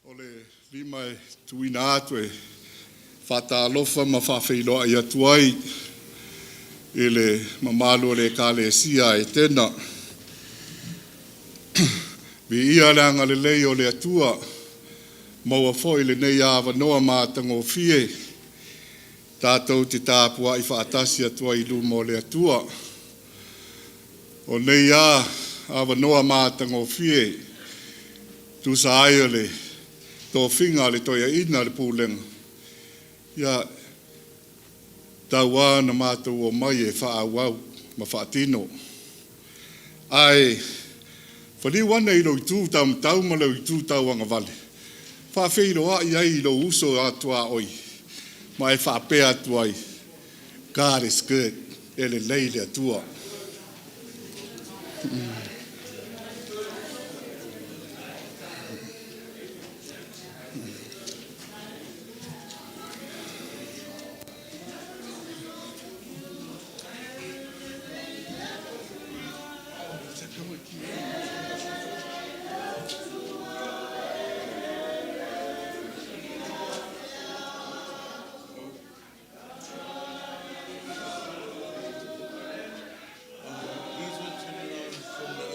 O le lima e tuuina atu e faatalofa ma faafeiloai atu ai i le mamalu o le Ekalesia a Etena. Viia le agalelei o le Atua, maua foi lenei avanoa matagofie tatou te tapuai faatasi atu ai i luma o le Atua. O nei a avanoa matagofie, tusa ai o le tofiga a le toeaina le pulega, ia tau lava ona matou omai e faaauau ma faatino. Ae faliu ane i lou itu taumatau ma lou itu tauagavale, faafeiloai ai i lou uso a tuaoi ma e faapea atu ai, God is good, e lelei le Atua. These will turn it on from the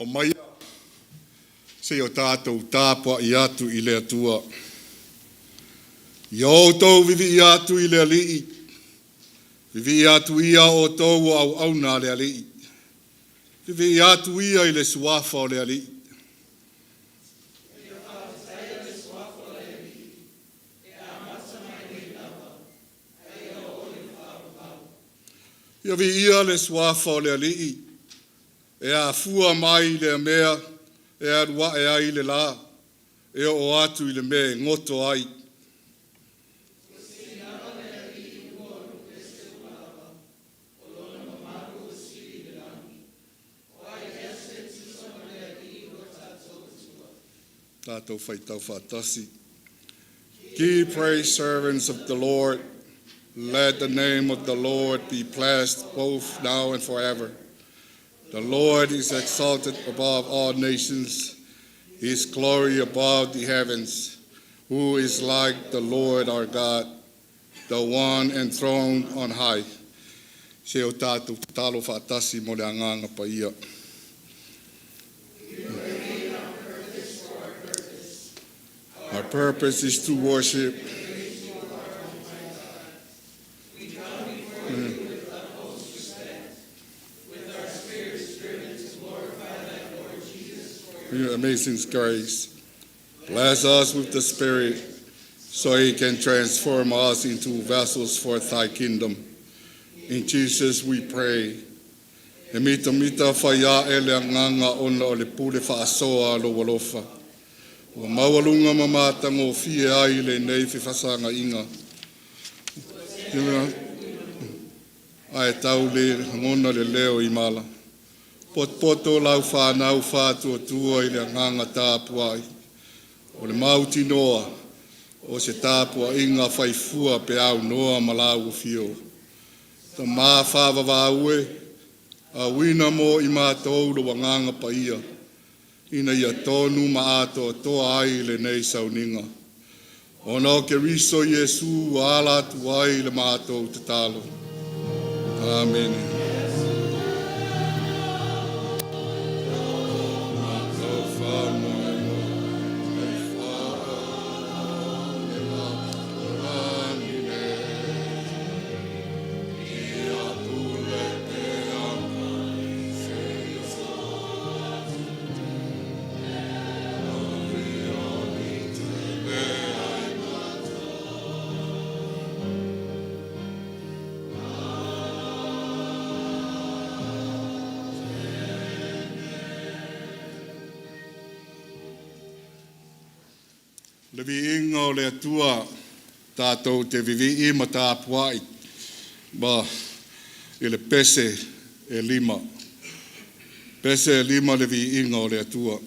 Omaia seia o tatou tapuai atu i le Atua. Ia outou vivii atu i le Alii, vivii atu ia o outou o auauna a le Alii, vivii atu ia i le Suafa o le Alii. Ia viia le Suafa o le Alii e afua mai le mea e alu ae ai le la e oo atu i le mea e goto ai. Tatou faitau faatasi. Give praise, servants of the Lord. Let the name of the Lord be blessed both now and forever. The Lord is exalted above all nations, his glory above the heavens. Who is like the Lord our God, the one enthroned on high? Se o tātou tatalo faatasi mo le agaga paia. Our purpose is to worship. Your amazing grace. Bless us with the Spirit so He can transform us into vessels for Thy kingdom. In Jesus we pray. E mitamita faiaʻe le agaga ona o le pule faasoa a lou alofa. Ua maualuga ma matagofie ai lenei fefasagaʻiga. Ae tau le lagona le leo i mala. Potopoto lau fanau faatuatua i le agaga tapuai. O le mautinoa o se tapuaiga faifua pe aunoa ma lau afio. Tama faavavau e, auina mo i matou lou agaga paia, ina ia tonu ma atoatoa ai lenei sauniga. Ona o Keriso Iesu ua ala atu ai le matou tatalo. Amene. Le viiga o le Atua, tatou te vivii ma tapuai ma i le pese e 5. Pese e 5 le viiga o le Atua.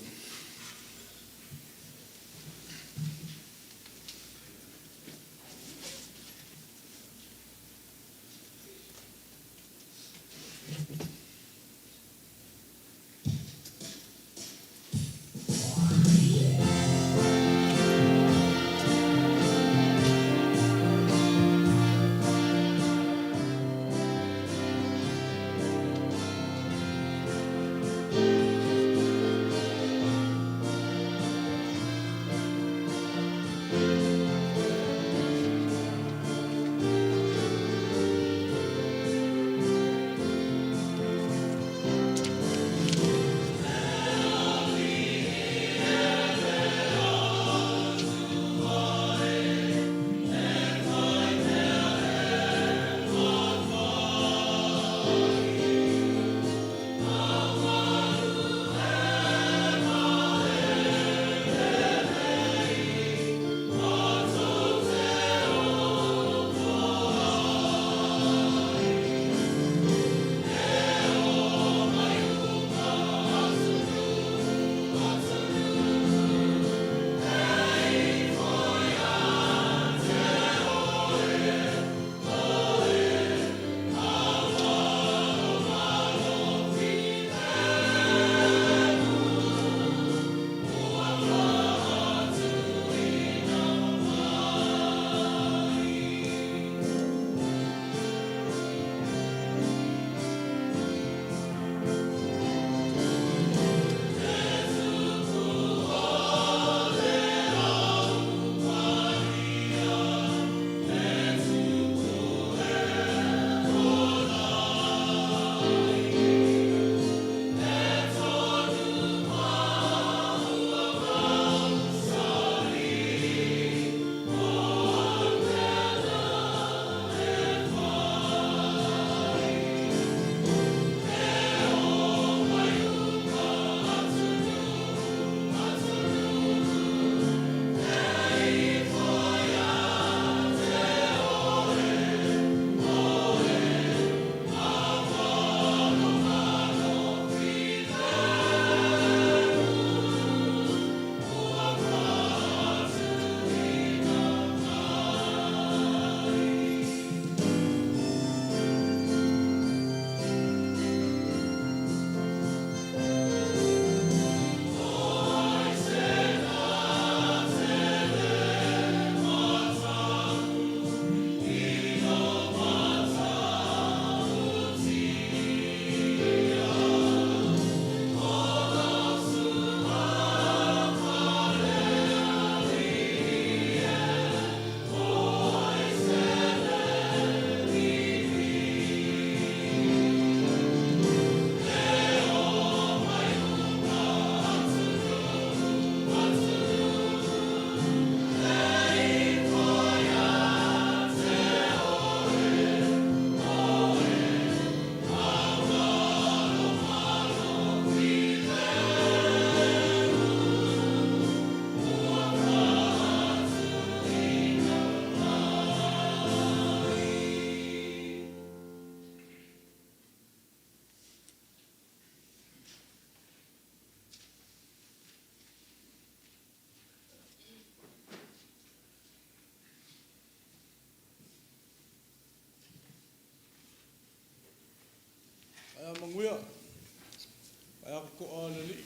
faatotoa a le Alii.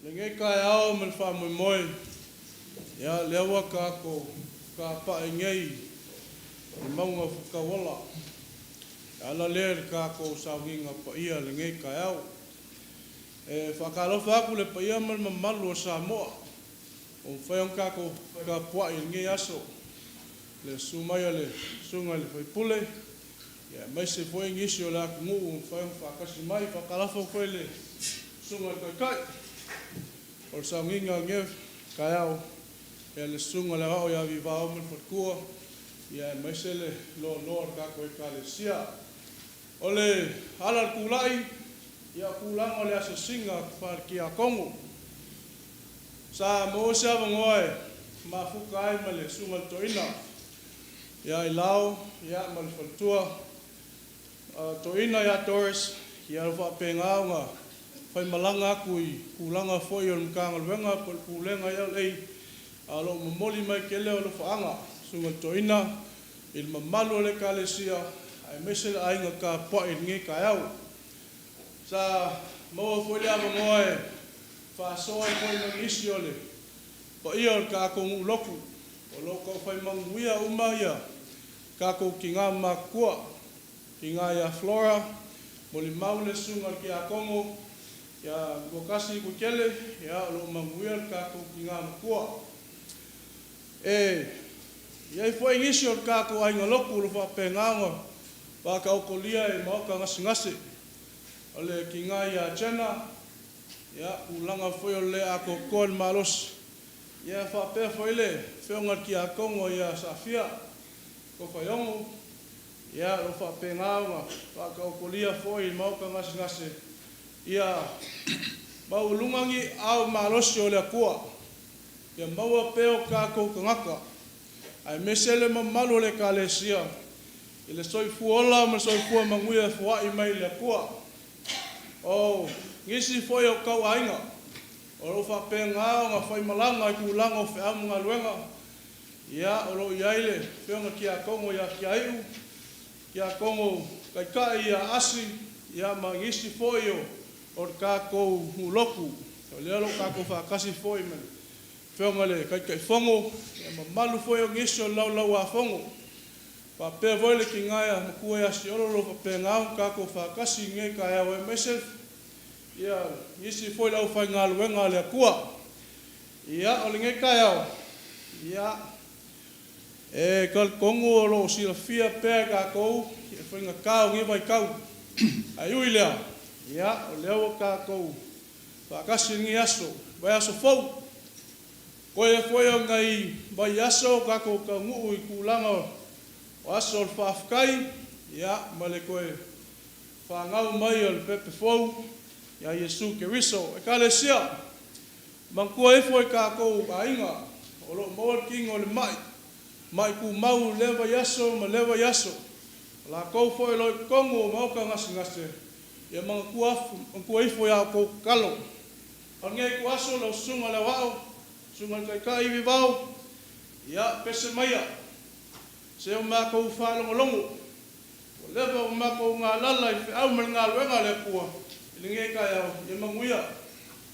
Lenei taeao ma le faamoemoe, ia lea ua tatou tapai nei i le mauga o Fatuola e ala lea i le tatou sauniga paia i lenei taeao. E faatalofa atu i le paia ma le mamalu o Samoa ua mafai ona tatou tapuai i lenei aso, i le susu mai o le Susuga i le Sui Usufono, aemaise foi nisi o le atunuu ua mafai ona faatasi mai. E faatalofa atu foi i le Susuga i le Taitai o le sauniga i lenei taeao, le Susuga i le Aoao ia Vivao ma le faletua, aemaise le loaloa o le tatou Ekalesia. O le ala o le tulai, ia o tulaga o le asiasiga faale-Tiakono. Sa maua se avanoa e mafuta ai ma le Susuga i le Toeaina ia Ailao ma le faletua Toeaina ia Doris, ia ua faapena ona faimalaga atu i tulaga foi o le Matagaluega po o le Pulega a LA, ae o lo o momoli mai tele alofaaga i le Susuga i le Toeaina i le mamalu o le Ekalesia aemaise le aiga tapuai i lenei taeao. Sa maua foi le avanoa e faasoa ai foi ma nisi o le paia o le tatou nuu lotu o lo o taufai manuia uma tatou tina ma matutua, tina ia Flora, molimau le susuga i le Tiakono ia Luatasi Tuitele, o lo o manuia le tatou tina matua. E i ai foi nisi o le tatou aiga lotu o lo o faapena ona faataotolia i maota gasegase, o le tina ia Jena, tulaga foi o le le atoatoa i le malosi, e faapea foi le afioga i le Tiakono ia Saafia Tofaeono, o lo o faapena ona faataotolia foi i maota gasegase, ia maualuga ni aao malosi o le Atua, ia maua pea o tatou tagata, aemaise le mamalu o le Ekalesia i le soifua ola ma le soifua manuia e foai mai le Atua. O nisi foi o tauaiga o lo o faapena ona faimalaga i tulaga o feau ma galuega, o lo o i ai le afioga i le Tiakono ia Tiaiu, Tiakono Taitai ia Asi, ma nisi foi o le tatou nuu lotu. O lea o lo o tatou faatasi foi ma le Afioga i le Taitaifono, mamalu foi o nisi o le Laulau-a-Fono, faapea foi le tina matua ia Siolo o lo o faapena ona tatou faatasi i lenei taeao, aemaise nisi foi o le aufaigaluega a le Atua. Ia, o lenei taeao, e talitonu o lo o silafia pea e tatou le faigata o lenei vaitau, ae ui i lea, o lea ua tatou faatasi i lenei aso, vaiaso fou. Toe foi o nai vaiaso tatou taunuu i tulaga o aso o le faafetai, ma le toe fanau mai o le pepe fou ia Iesu Keriso. Ekalesia, manatua ifo i tatou aiga o lo o maua le tino i le mai, mai tumau i lea vaiaso ma lea vaiaso. O latou foi o lo o i totonu o maota gasegase, ia manatua ifo i a outou tatalo. O lenei ituaso lau Susuga i le Aoao, Susuga i le Taitai Vivao, ia pese maia se o matou faalogologo, ua leva ona matou galala i feau ma le galuega a le Atua i lenei taeao. Ia manuia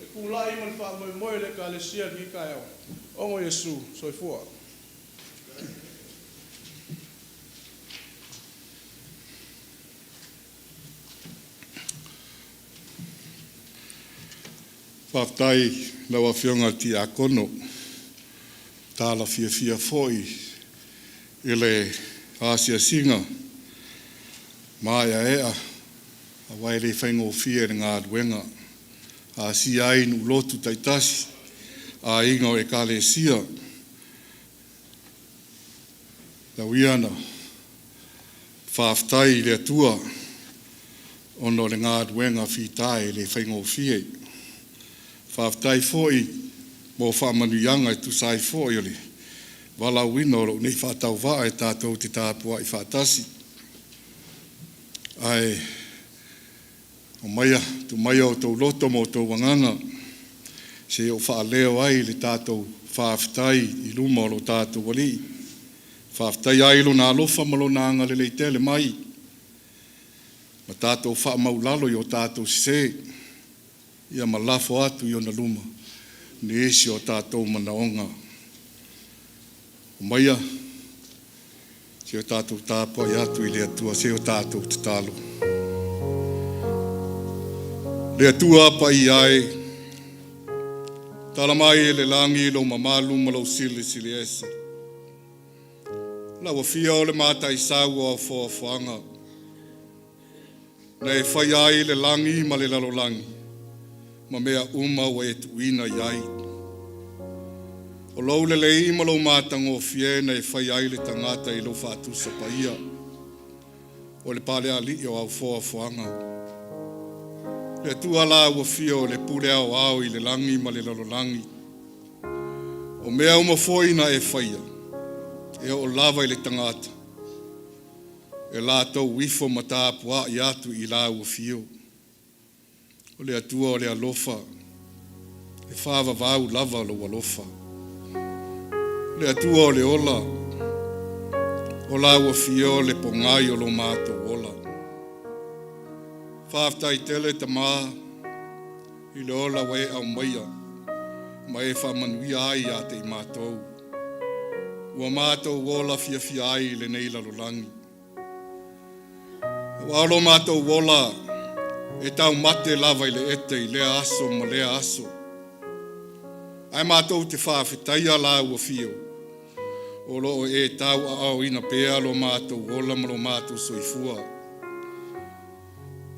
le tulai ma le faamoemoe o le Ekalesia i lenei taeao. Ogo Iesu. Soifua. Faafetai i lau Afioga i le Tiakono, tala fiafia foi i le asiasiga maeaea, aua e le faigofie le galuega. Asia ai nuu lotu taitasi, aiga o ekalesia. Tau ia ina faafetai i le Atua ona o le galuega fita e le faigofie. Faafetai foi mo faamanuiaga e tusa ai foi o le valaauina o lou nei faatauvaa e tatou te tapuai faatasi. Ae aumaia, tuu maia outou loto ma outou agaga se i ou faaleo ai le tatou faafetai i luma o lo tatou Alii. Faafetaia ai Lona alofa ma Lona agalelei tele mai, ma tatou faamaulalo i o tatou sese. Ia ma lafo atu i ona luma nisi o tatou manaoga. Omaia se i o tatou tapuai atu i le Atua se i o tatou tatalo. Le Atua paia e, tala mai e le lagi lou mamalu ma lou silisili ese. Lau afio o le Mataisau o au foafoaga, na e faia ai le lagi ma le lalolagi, ma mea uma ua e tuuina i ai. O lou lelei ma lou matagofie na e faia ai le tagata i lou faatusa paia, o le palealii o au foafoaga. Le Atua la ua fia o le pule ao ao i le lagi ma le lalolagi. O mea uma foi na e faia, e oo lava i le tagata, e latou ifo ma tapuai atu i lau afio. O le Atua o le alofa, e faavavau lava lou alofa. O le Atua o le ola, o lau afio le pogai o lo matou ola. Faafetai tele Tamā i le ola ua e aumaia ma e faamanuia ai ia te i matou. Ua matou ola fiafia ai i lenei lalolagi. Aua o lo matou ola e taumate lava i le ete i lea aso ma lea aso. Ae matou te faafetaia lau afio, o lo o e tauaaoina pea lo matou ola ma lo matou soifua.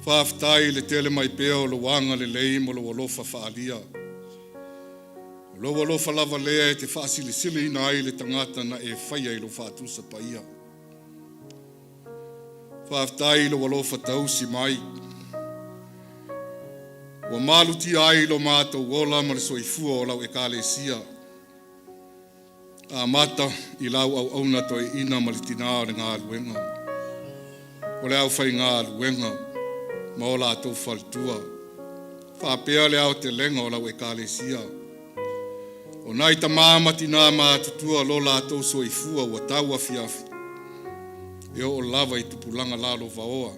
Faafetai i le tele mai pea o lou agalelei ma lou alofa faaalia. O lou alofa lava lea e te faasilisiliina ai le tagata na e faia i lou faatusa paia. Faafetai i lou alofa tausi mai. Ua malutia ai lo matou ola ma le soifua o lau Ekalesia. Amata i lau auauna toeaina ma le tinā o le galuega, o le aufaigaluega ma o latou faletua, faapea le aotelega o lau Ekalesia. O nai tamā ma tinā matutua lo latou soifua ua tauafiafi, e oo lava i tupulaga lalovaoa,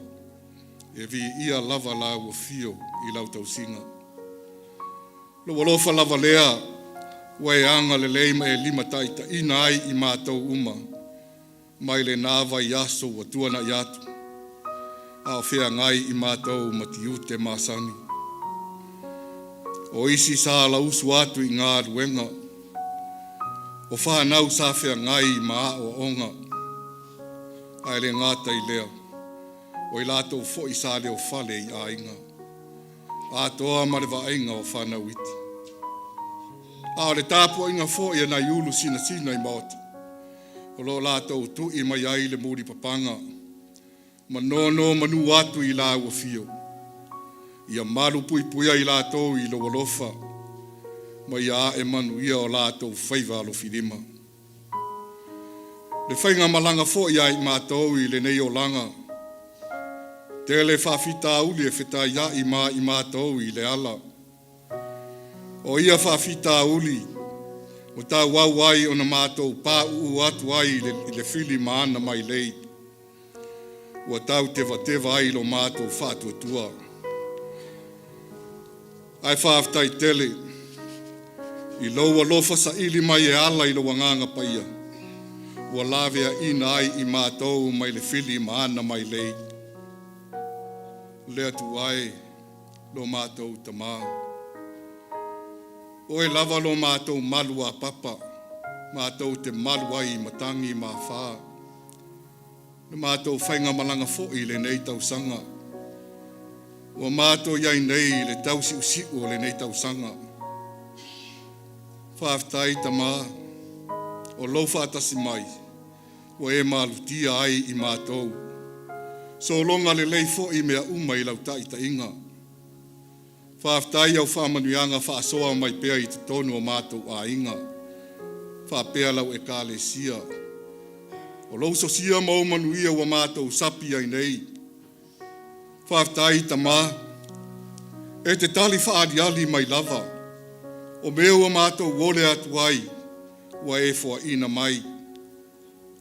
e viia lava lau afio i lau tausiga. Lou alofa lava lea ua e agalelei ma e limataitaiina ai i matou uma mai lena vaiaso ua tuanai atu, a o feagai i matou ma tiute masani. O isi sa lausu atu i galuega, o fanau sa feagai ma aoaoga, ae le gata i lea, o i latou foi sa leofale i aiga, atoa ma le vaaiga o fanau iti. A o le tapuaiga foi a nai ulu sinasina i maota, o lo o latou tui mai ai le mulipapaga, ma nonomanu atu i lau afio, ia malu puipuia i latou i lou alofa, ma ia ae manuia o latou faiva alofilima. Le faigamalaga foi a i matou i lenei olaga, tele faafitauli e fetaiai ma i matou i le ala. O ia faafitauli ua tauau ai ona matou pauu atu ai i le fili ma ana mailei, ua tau tevateva ai lo matou faatuatua. Ae faafetai tele i lou alofa saili mai e ala i lou agaga paia, ua laveaina ai i matou mai le fili ma ana mailei. Le Atua e, lo matou Tamā. Oe lava lo matou malu a papa, matou te malu ai i matagi ma afā. Le matou faigamalaga foi i lenei tausaga. Ua matou i ai nei i le tausiusiu o lenei tausaga. Faafetai Tamā, o lou faatasi mai, ua e malutia ai i matou. Sologa lelei foi mea uma i lau taitaiga. Faafetai au faamanuiaga faasoa mai pea i totonu o matou aiga, faapea lau Ekalesia. O lou sosia ma ou manuia ua matou sapi ai nei. Faafetai Tamā, e te tali faaaliali mai lava, o mea ua matou ole atu ai, ua e foaina mai.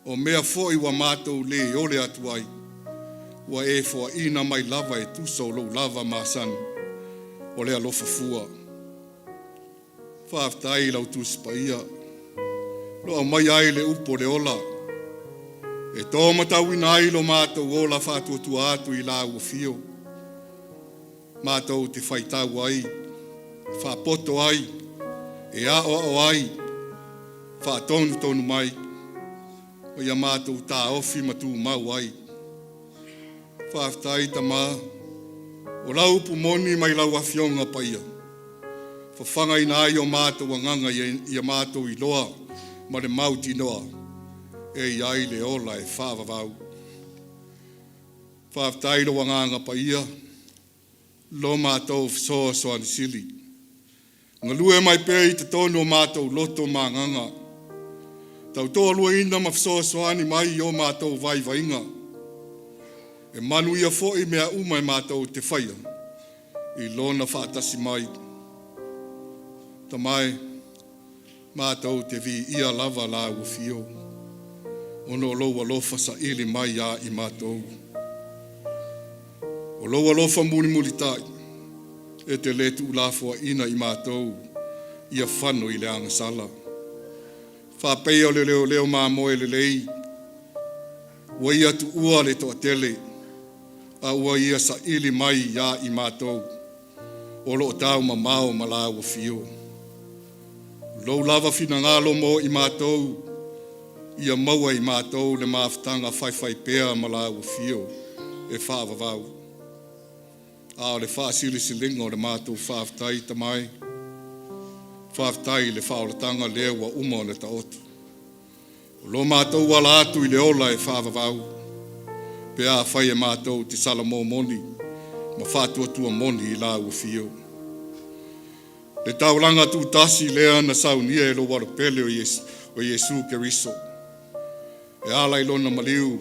O mea foi ua matou lē ole atu ai, ua e foaina mai lava e tusa o lou lava masani. o le alofa fua. Faafetai i lau Tusi Paia, lo aumaia ai le upu o le ola, e tōmatauina ai lo matou ola faatuatua atu i lau afio, matou te faitau ai, faapoto ai, e aoao ai, faatonutonu mai, ma ia matou taofi ma tumau ai. Faafetai Tama, o lau upu moni mai lau Afioga Paia, fafagaina ai o matou agaga ia matou iloa ma le mautinoa e i ai le ola e faavavau. Faafetai i lou Agaga Paia, lo matou fesoasoani sili. Galue mai pea i totonu o matou loto ma agaga, tautoaluaina ma fesoasoani mai i o matou vaivaiga. E manuia foi mea uma e matou te faia i lona faatasi mai. Tama e, matou te viia lava lau afio, ona o lou alofa saili mai ia i matou. O lou alofa mulimulitai, e te le tuulafoaiina i matou ia fano i le agasala. Faapea o le leoleo mamoe lelei, ua ia tuua le toatele, a ua ia saili mai ia i matou, o lo o taumamao ma lau afio. Lou lava finagalo mo i matou, ia maua e i matou le mafutaga faifaipea ma lau afio e faavavau. A o le faasilisiliga o le matou faafetai, Tama e, faafetai i le faaolataga lea ua uma ona taoto. O lo matou ala atu i le ola e faavavau, pe afai e matou te salamo moni ma faatuatua moni i lau afio. Le taulaga tutasi lea na saunia e lou Alopele o Iesu Keriso, e ala i lona maliu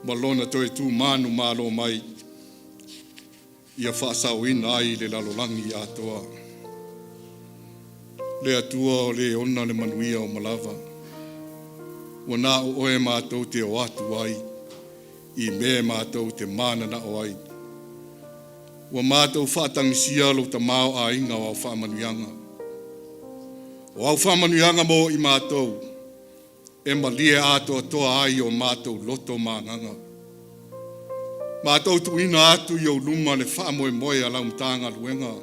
ma lona toe tu manumalo mai, ia faasaoina ai le lalolagi atoa. Le Atua o le ona le manuia o malava, ua na o oe matou te o atu ai i mea matou te mananao ai. Ua matou faatagisia lou tamaoaiga o au faamanuiaga. O au faamanuiaga mo i matou, e malie atoatoa ai o matou loto ma agaga. Matou tuuina atu i ou luma le faamoemoe a lau Matagaluega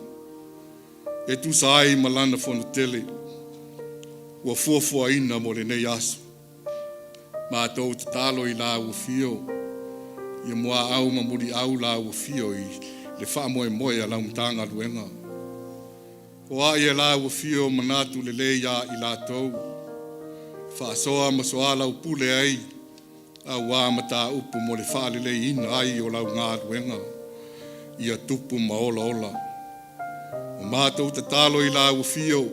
e tusa ai ma lana fono tele ua fuafuaina mo lenei aso. Matou tatalo i lau afio, ia muaau ma muliau lau afio i le faamoemoe a lau Matagaluega. Foai e lau afio manatu lelei ia i latou, faasoa ma soalaupule ai auā mataupu mo le faaleleiina ai o lau galuega, ia tupu ma olaola. O matou tatalo i lau afio,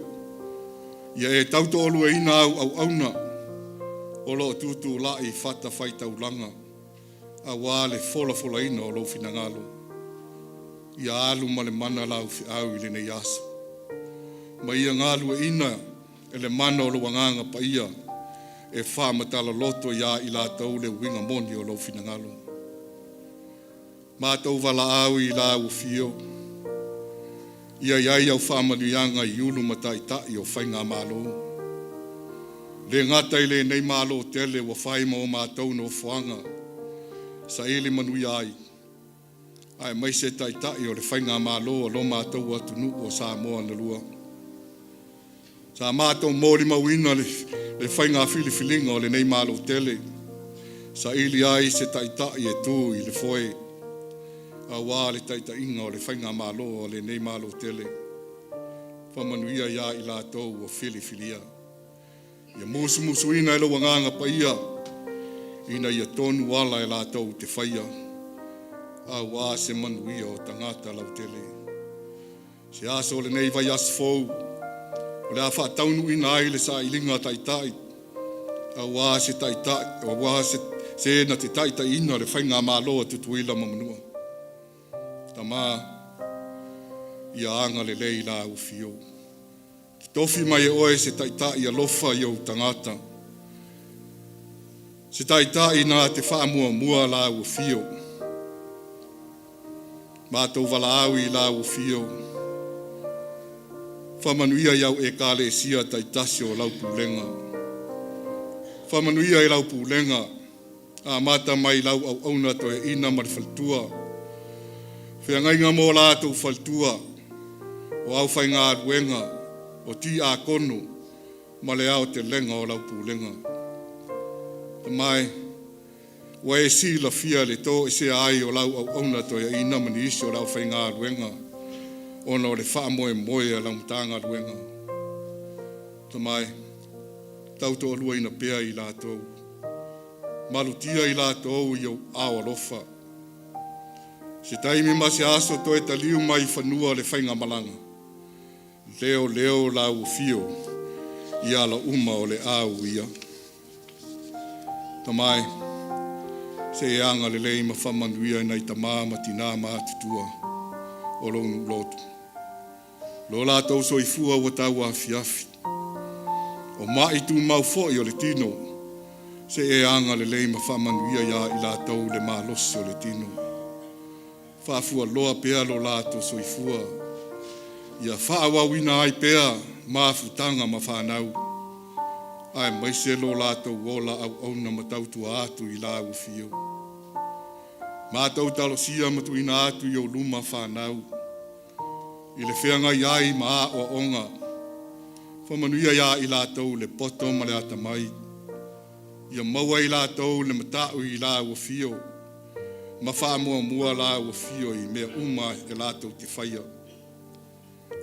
ia e tautoaluaina au auauna o lo o tutulai i fatafaitaulaga auā le folafolaina o lou finagalo. Ia alu ma le mana lau feau i lenei aso, ma ia galueaiina e le mana o lou Agaga Paia e faamatala loto iā i latou le uiga moni o lou finagalo. Matou valaau i lau afio, ia i ai au faamanuiaga i ulu ma taitai o faigamalo. Le gata i lenei Malo tele ua fai ma o matou nofoaga, saili manuia ai, aemaise taitai o le faigamalo a lo matou atunuu o Samoa na lua. Sa matou molimauina le faiga filifiliga o lenei Malo tele, saili ai se taitai e tu i le foe, auā le taitaiga o le faigamalo a lenei Malo tele. Faamanuia ia i latou ua filifilia. Ia musumusuina e lou Agaga Paia, ina ia tonu ala e latou te faia, auā se manuia o tagata lautele. Se aso o lenei vaiaso fou, o le a faataunuuina ai le sailiga taitai, auā se taitai, auā se, se na te taitaiina le faigamalo a Tutuila ma Manua. Tama, ia agalelei lau afio. Tofi mai e oe se taitai alofa i ou tagata. Se taitai na te faamuamua lau afio. Matou valaau i lau afio, faamanuia i au ekalesia taitasi o lau pulega. Faamanuia i lau pulega, amata mai i lau auauna toeaina ma le faletua, feagaiga ma o latou faletua, o aufaigaluega, o tiakono ma le aotelega o lau pulega. Tama e, ua e silafia le toesea ai o lau auauna toeaina ma nisi o le aufaigaluega ona o le faamoemoe a lau Matagaluega. Tama e, tautoaluaina pea i latou, malutia i latou i ou aao alofa. Se taimi ma se aso toe taliu mai i fanua le faigamalaga, leoleo lau afio i ala uma o le a uia. Tama e, se e agalelei ma faamanuia i nai tamā ma tinā matutua o lou nuu lotu. Lo latou soifua ua tauafiafi, o mai tumau foi o le tino, se e agalelei ma faamanuia ia i latou le malosi o le tino. Faafualoa pea lo latou soifua, ia faaauauina ai pea mafutaga ma fanau, aemaise lo latou ola auauna ma tautua atu i lau afio. Matou talosia ma tuuina atu i ou luma fanau, i le feagai ai ma aoaoga, faamanuia ia i latou le poto ma le atamai, ia maua e i latou le matau i lau afio, ma faamuamua lau afio i mea uma e latou te faia.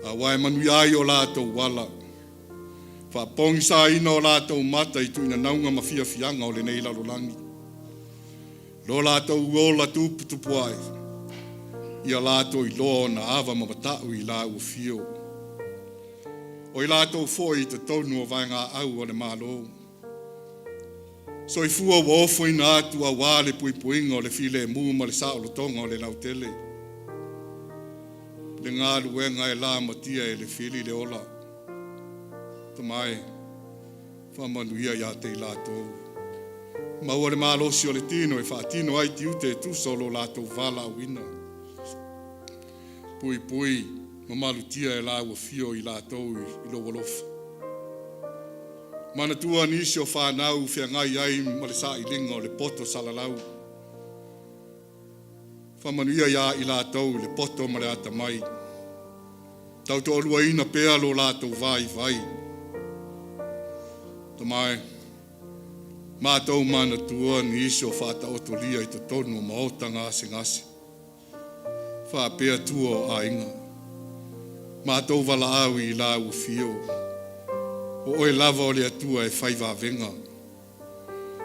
Aua e manuia ai o latou ala, faapogisaina o latou mata i tuinanauga ma fiafiaga o lenei lalolagi. Lo latou ola tuputupu ai, ia latou iloa ona ava ma matau i lau afio. O i latou foi i totonu o vaegaau a le Malo. Soifua ua ofoina atu auā le puipuiga o le filemu ma le saolotoga o le lautele. Le galuega e lamatia e le fili le ola. Tama e, faamanuia ia te i latou. Maua le malosi o le tino e faatino ai tiute e tusa o lo latou valaauina. Puipui ma malutia e lau afio i latou i lou alofa. Manatua nisi o fanau feagai ai ma le sailiga o le poto salalau. Faamanuia ia i latou i le poto ma le atamai. Tautoaluaina pea lo latou vaivai. Tama e, matou manatua nisi o faataotolia i totonu o maota gasegase, faapea tua o aiga. Matou valaau i lau afio, o oe lava o le Atua e fai vavega.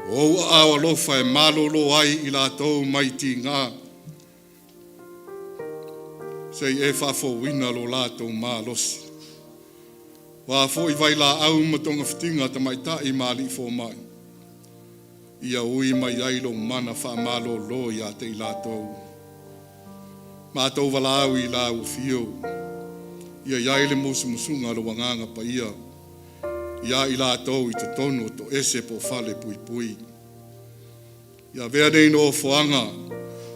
O ou aao alofa e malōlō ai i latou mai tiga, se i e faafouina lo latou malosi. O a foi vailaau ma togafitiga a tamaitai ma alii fomai, ia ui mai ai lou mana faamalōlō ia te i latou. Matou valaau i lau afio, ia i ai le musumusuga a lou agaga paia, ia i latou i totonu o toese po o fale puipui. Ia avea nei nofoaga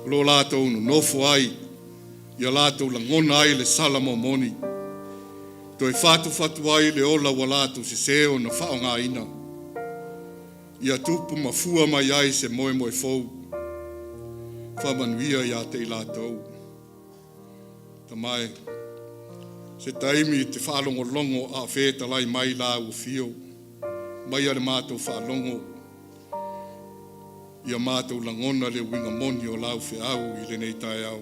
o lo latou nonofo ai, ia latou lagona ai le sala momoni, toe fatufatu ai le ola ua latou sesē ona faaaogaina, ia tupu ma fua mai ai se moemoe fou. Faamanuia ia te i latou. Tama e, se taimi e te faalogologo a o fetalai mai lau afio, maia le matou faalogo, ia matou lagona le uiga moni o lau feau i lenei taeao.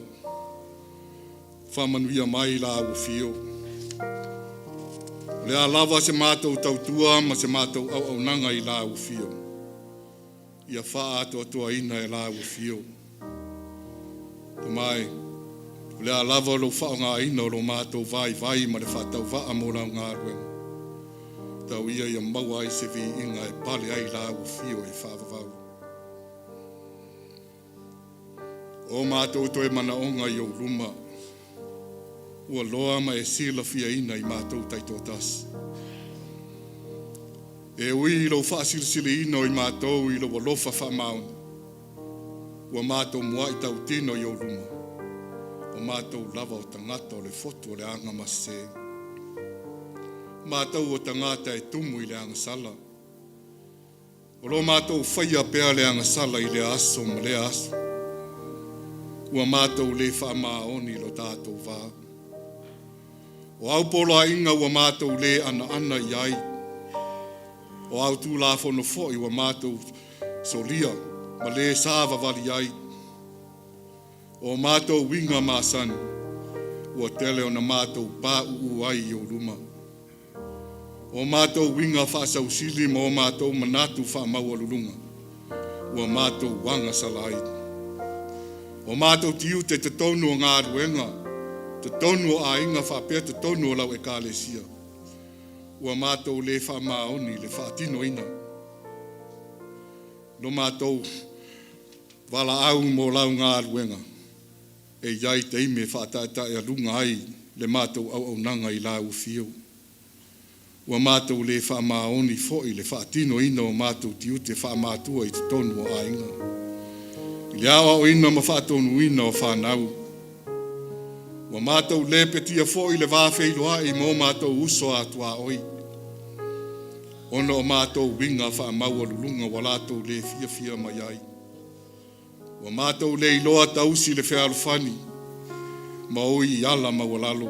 Faamanuia mai lau afio. O le a lava se matou tautua ma se matou auaunaga i lau afio, ia faaatoatoaina e lau afio. Tama e, o le a lava lou faaaogaina o lo matou vaivai ma le faatauvaa mo lau galuega, tau ia ia maua ai se viiga e pale ai lau afio e faavavau. O matou toe manaoga i ou luma, ua loa ma e silafiaina i matou taitoatasi. E ui i lou faasilisiliina o i matou i lou alofa faamaoni, ua matou muai tautino i ou luma. O matou lava o tagata o le fotu o le agamasese. O matou o tagata e tumu i le agasala. O lo matou faia pea le agasala i lea aso ma lea aso. Ua matou le faamaoni i lo tatou va. O au poloaiga ua matou le anaana i ai, o au tulafono foi ua matou solia ma le savavali ai. O matou uiga masani ua tele ona matou pauu ai i ou luma. O matou uiga faasausili ma o matou manatu faamaualuluga, ua matou agasala ai. O matou tiute i totonu o galuega, totonu o aiga faapea totonu o lau Ekalesia, ua matou le faamaoni i le faatinoina. Lo matou valaau mo lau galuega, e i ai taimi e faataetaealuga ai le matou auaunaga i lau afio. Ua matou le faamaoni foi i le faatinoina o matou tiute faamatua i totonu o aiga, i le aoaoina ma faatonuina o fanau. Ua matou lepetia foi le vafeiloai ma o matou uso a tuaoi, ona o matou uiga faamaualuluga ua latou le fiafia mai ai. Ua matou le iloa tausi le fealofani ma oi i ala maualalo.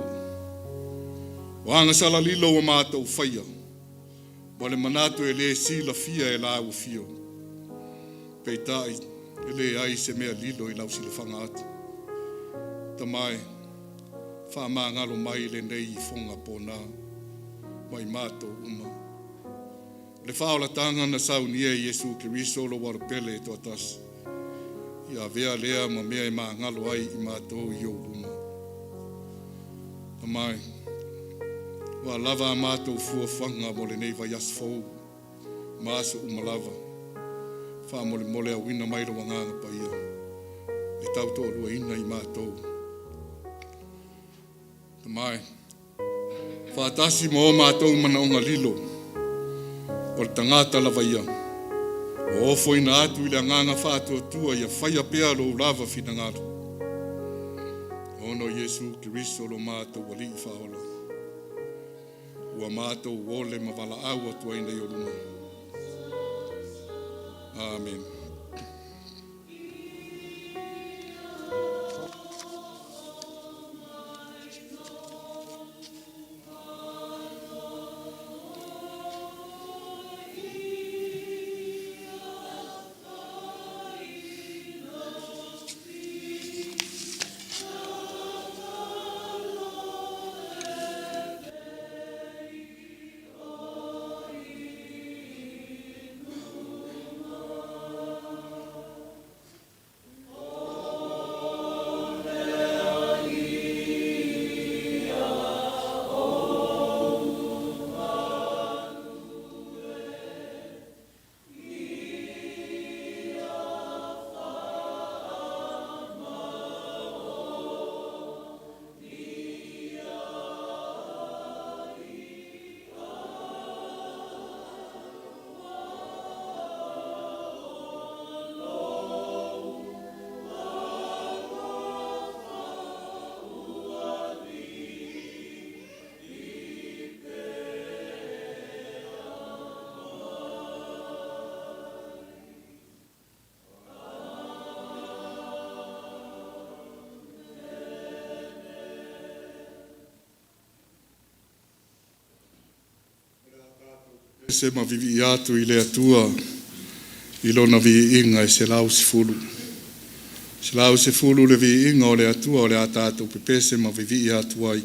O agasala lilo ua matou faia, ma le manatu e le silafia e lau afio. Peitai, e leai se mea lilo i lau silafaga atu. Tama e, faamagalo mai lenei ifoga pona ma i matou uma. O le faaolataga na saunia e Iesu Keriso lou Alopele e toatasi, ia avea lea ma mea e magalo ai i matou i ou luma. Tama e, ua lava a matou fuafuaga mo lenei vaiaso fou ma aso uma lava. Faamolemole auina mai lou Agaga Paia e tautoaluaina i matou. Tama e, faatasi ma o matou manaoga lilo, o le tagata lava ia, ua ofoina atu i le agaga faatuatua ia faia pea lou lava finagalo, ona o Iesu Keriso lo matou Alii Faaola, ua matou ole ma valaau atu ai nei i ou luma. Amene. Pese ma vivii atu i le Atua i lona viiga e 110. 110 le viiga o le Atua o le a tatou pepese ma vivii atu ai.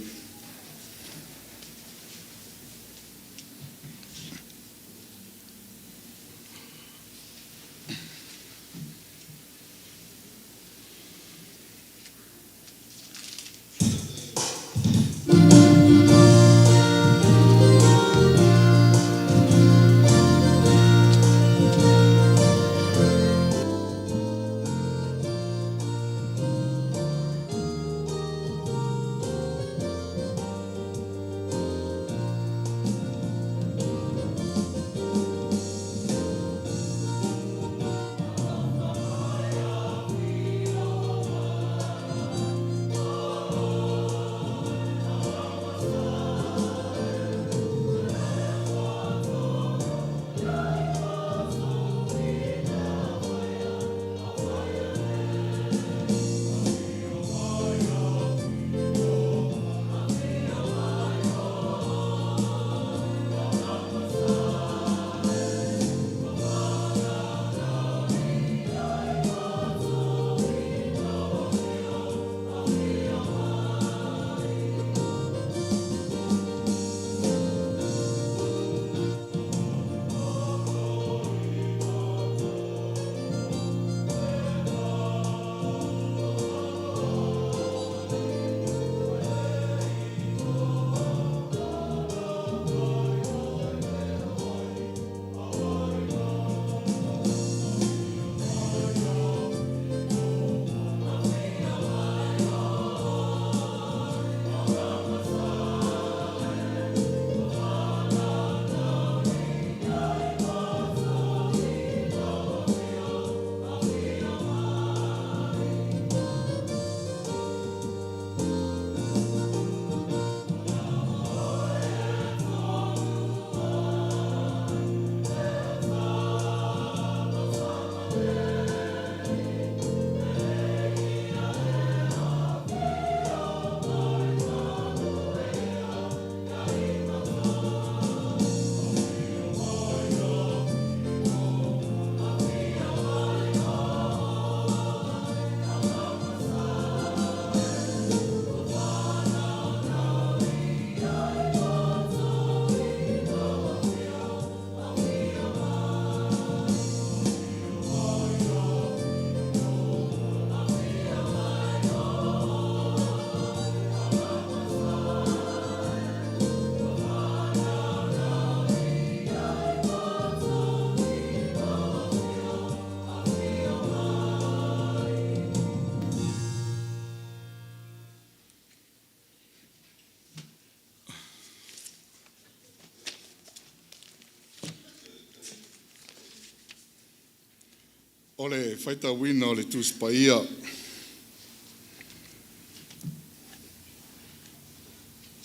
O le faitauina o le Tusi Paia.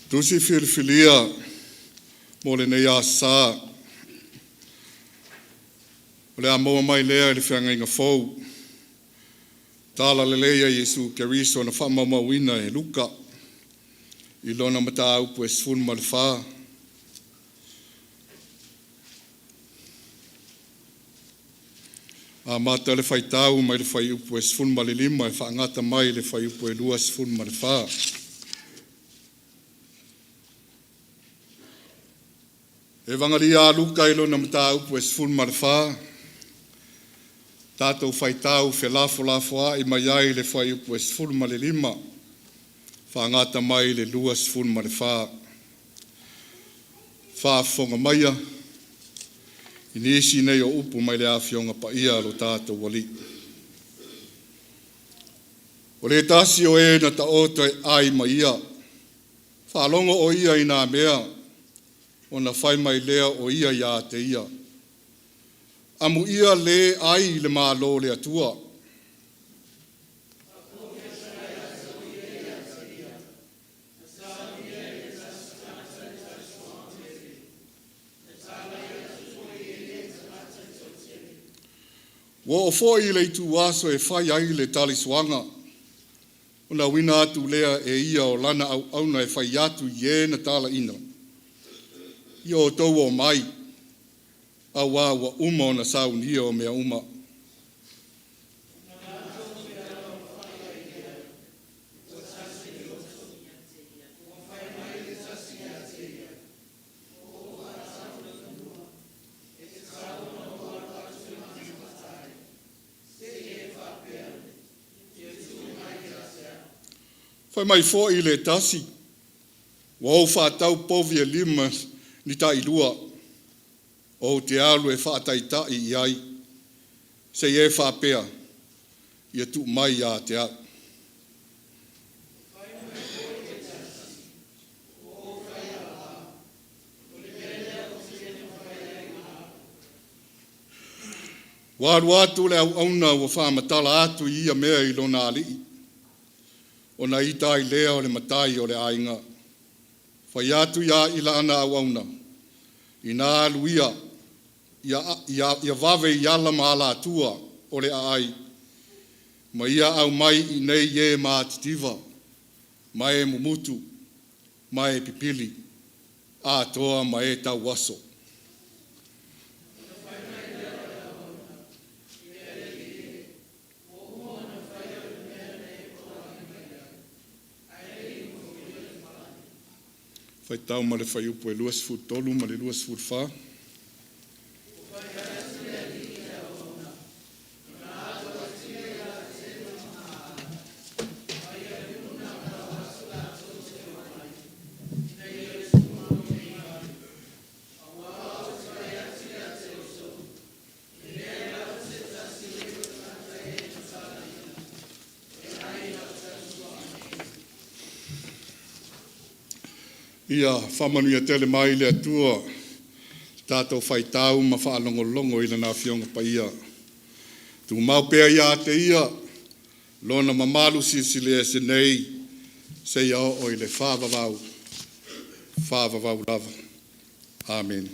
Tusi filifilia mo lenei Aso Sa, o le a maua mai lea i le Feagaiga Fou, Talalelei a Iesu Keriso na faamaumauina e Luka i lona mataupu e 14. Amata le faitau mai le fuaiupu e 15 e faagata mai le fuaiupu e 24. Evagalia a Luka i lona mataupu e 14, tatou faitau felafolafoai mai ai i le fuaiupu e 15 faagata mai le 24. Faafofoga maia i nisi nei o upu mai le Afioga Paia a lo tatou Alii. O le tasi o e na taoto e ai ma ia, faalogo o ia i nā mea, ona fai mai lea o ia ia te ia, “Amuia le ai i le Malo o le Atua.” Ua oo foi i le ituaso e fai ai le taliasuaga, ona auina atu lea e ia o lana auauna e fai atu i e na talaiina, “Ia outou omai, auā ua uma ona saunia mea uma.” Fai mai foi le tasi, “Ua ou faatau povi e lima ni tailua, ou te alu e faataitai i ai, se i e faapea ia tuu mai ia te au.” Ua alu atu le auauna ua faamatala atu ia mea i lona alii. Ona ita ai lea o le matai o le aiga, fai atu i lana auauna, inā alu ia, ia vave i ala ma alatua o le aai, ma ia aumai iinei e matitiva, ma e mumutu, ma e pipili, atoa ma e tauaso. Faitau ma le fuaiupu e 23 ma le 24. Ia faamanuia tele mai le Atua i tatou faitau ma faalogologo i Lana Afioga Paia. Tumau pea ia te Ia Lona mamalu silisiliese nei seia oo i le faavavau, faavavau lava. Amene.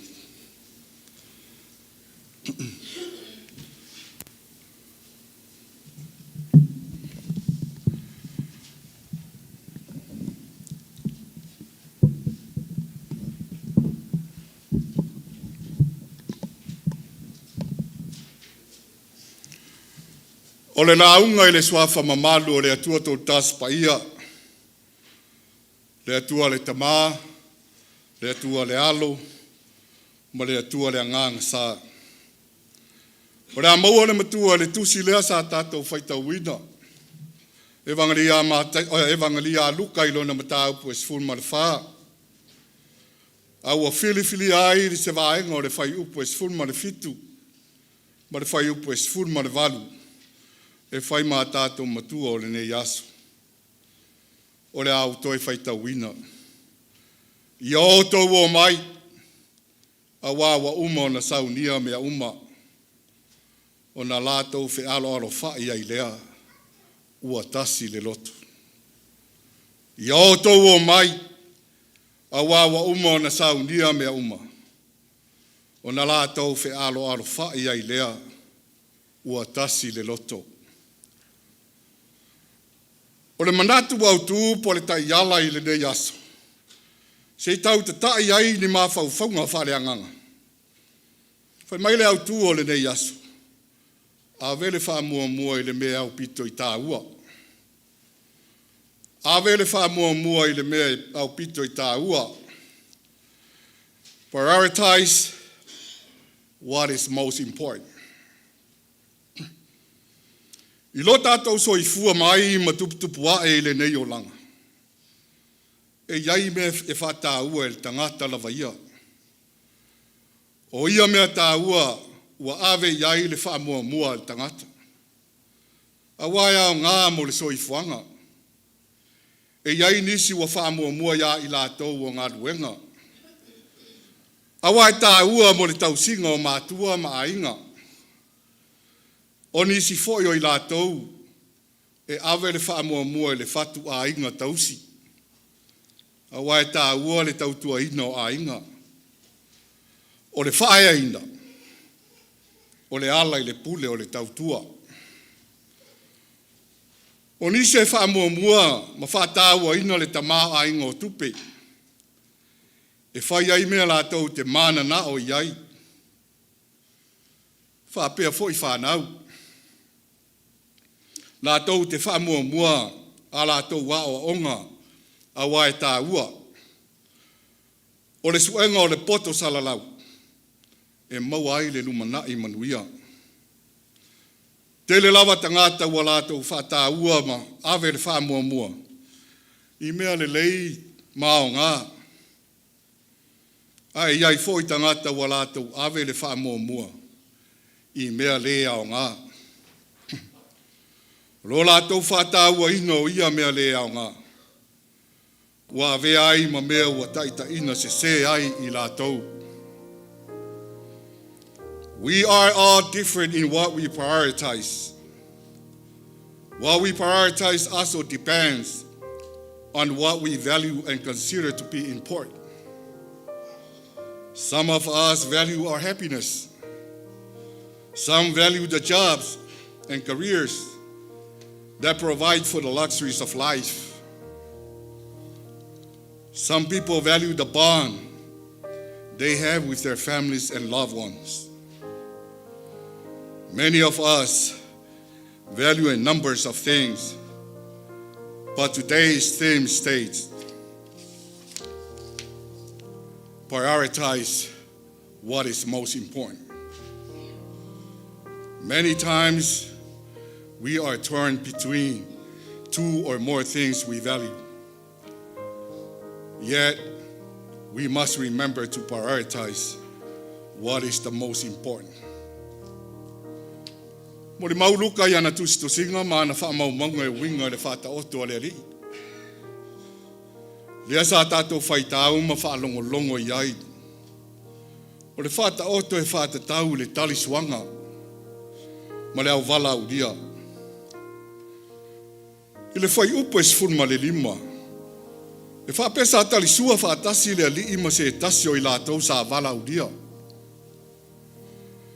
O le lauga i le suafa mamalu o le Atua Toatasi Paia, le Atua le Tama, le Atua le Alo, ma le Atua le Agaga Sa. O le a maua le matua i le tusi lea sa tatou faitauina, Evagalia a Mata Evagalia a Luka i lona mataupu e 14, a ua filifilia ai se vaega o le fuaiupu e 17 ma le fuaiupu e 18 e fai ma a tatou matua o lenei aso. O le a ou toe faitauina. Ia outou omai, auā ua uma ona saunia mea uma. Ona latou fealoalofa'i ai lea, ua tasi le loto. Ia outou omai, auā ua uma ona saunia mea uma. Ona latou fealoalofa'i ai lea, ua tasi le loto. O le manatu autu po o le taiala i lenei aso, se i tau tata'i ai ni mafaufauga faaleagaga. Fai mai le autu o lenei aso, ave le faamuamua i le mea e aupito i taua. Ave le faamuamua i le mea e aupito i taua. Prioritize what is most important. I lo tatou soifua ma ai ma tuputupu ae i lenei olaga, e i ai mea e faataua e le tagata lava ia. O ia mea taua ua ave i ai le faamuamua a le tagata, aua e aoga mo le soifuaga. E i ai nisi ua faamuamua ia i latou o galuega, aua e taua mo le tausiga o matua ma aiga. O nisi foi o i latou e ave le faamuamua i le fatuaiga tausi, aua e taua le tautuaina o aiga. O le faaeaina, o le ala i le pule o le tautua. O nisi e faamuamua ma faatauaina le tamaoaiga o tupe e fai ai mea latou te mananao i ai, faapea foi fanau, latou te faamuamua a latou aoaoga aua e taua. O le suega o le poto salalau, e maua ai le lumanai manuia. Tele lava tagata ua latou faataua ma ave le faamuamua i mea lelei ma aoga, ae i ai foi tagata ua latou ave le faamuamua i mea le aoga. O lo latou faatauaina o ia mea le aoga ua avea ai ma mea ua taitaiina sese ai i latou. We are all different in what we prioritize. What we prioritize also depends on what we value and consider to be important. Some of us value our happiness. Some value the jobs and careers that provide for the luxuries of life. Some people value the bond they have with their families and loved ones. Many of us value a numbers of things, but today's theme states prioritize what is most important. Many times we are torn between two or more things we value. Yet, we must remember to prioritize what is the most important. Molimau Luka i ana tusitusiga ma ana faamaumauga e uiga i le Faataoto a le Alii. Lea sa tatou faitau ma faalogologo i ai. O le Faataoto e faatatau i le talisuaga ma le auvala aulia. I le fuaiupu e 15, e faapea sa talisua faatasi le alii ma se tasi o i latou sa valaaulia.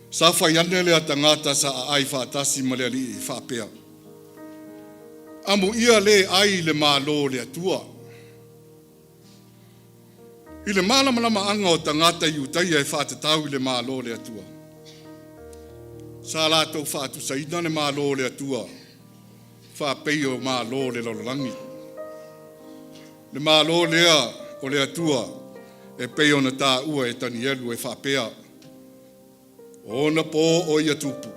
Sa fai ane lea tagata sa aai faatasi ma le alii e faapea, “Amuia le ai i le Malo o le Atua.” I le malamalamaaga o tagata Iutaia e faatatau i le Malo o le Atua, sa latou faatusaina le Malo o le Atua faapei o Malo o le lalolagi. Le Malo lea o le Atua e pei ona taua e Tanielu e faapea, “O ona po o ia tupu,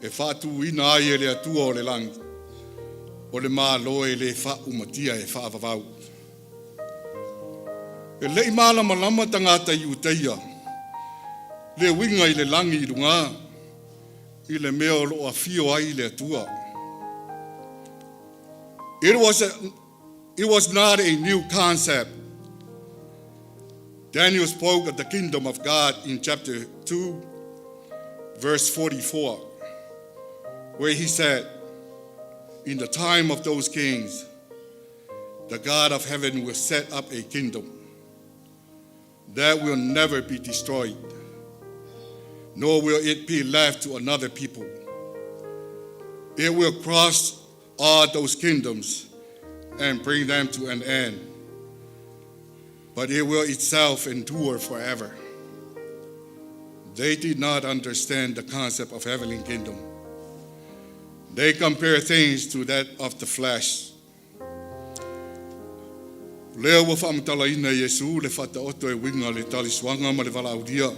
e faatuina ai e le Atua o le lagi, o le Malo e le faaumatia e faavavau.” E le i malamalama tagata Iutaia le uiga i le lagi i lugā i le mea o lo o afio ai le Atua. It was not a new concept. Daniel spoke of the kingdom of God in chapter 2, verse 44, where he said, "In the time of those kings, the God of heaven will set up a kingdom that will never be destroyed, nor will it be left to another people. It will crush all those kingdoms and bring them to an end, but it will itself endure forever." They did not understand the concept of heavenly kingdom. They compare things to that of the flesh. Lea ua faamatalaina e Iesu le faataoto e uiga le talisuaga ma le valaaulia,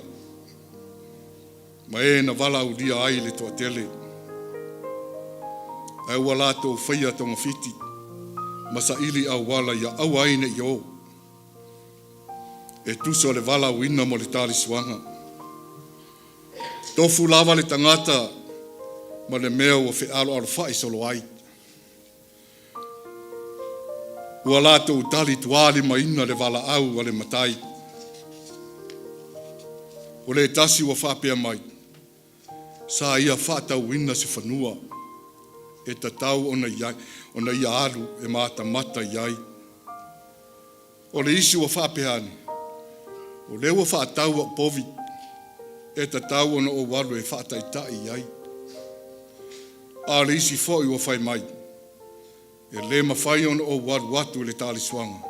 ma e na valaaulia ai le toatele. Ae ua latou faia togafiti ma saili auala ia aua ai ne i o e tusa o le valaauina mo le talisuaga. Tofu lava le tagata ma le mea ua fealoalofa'i solo ai. Ua latou talituālimaina le valaau a le Matai. O le tasi ua faapea mai, sa ia faatauina se fanua e tatau ona ia, ona ia alu e matamata i ai. O le isi ua faapea ane, o lea ua faatau a'u povi e tatau ona ou alu e faataitai i ai. A o le isi foi ua fai mai, e le mafai ona ou alu atu i le talisuaga,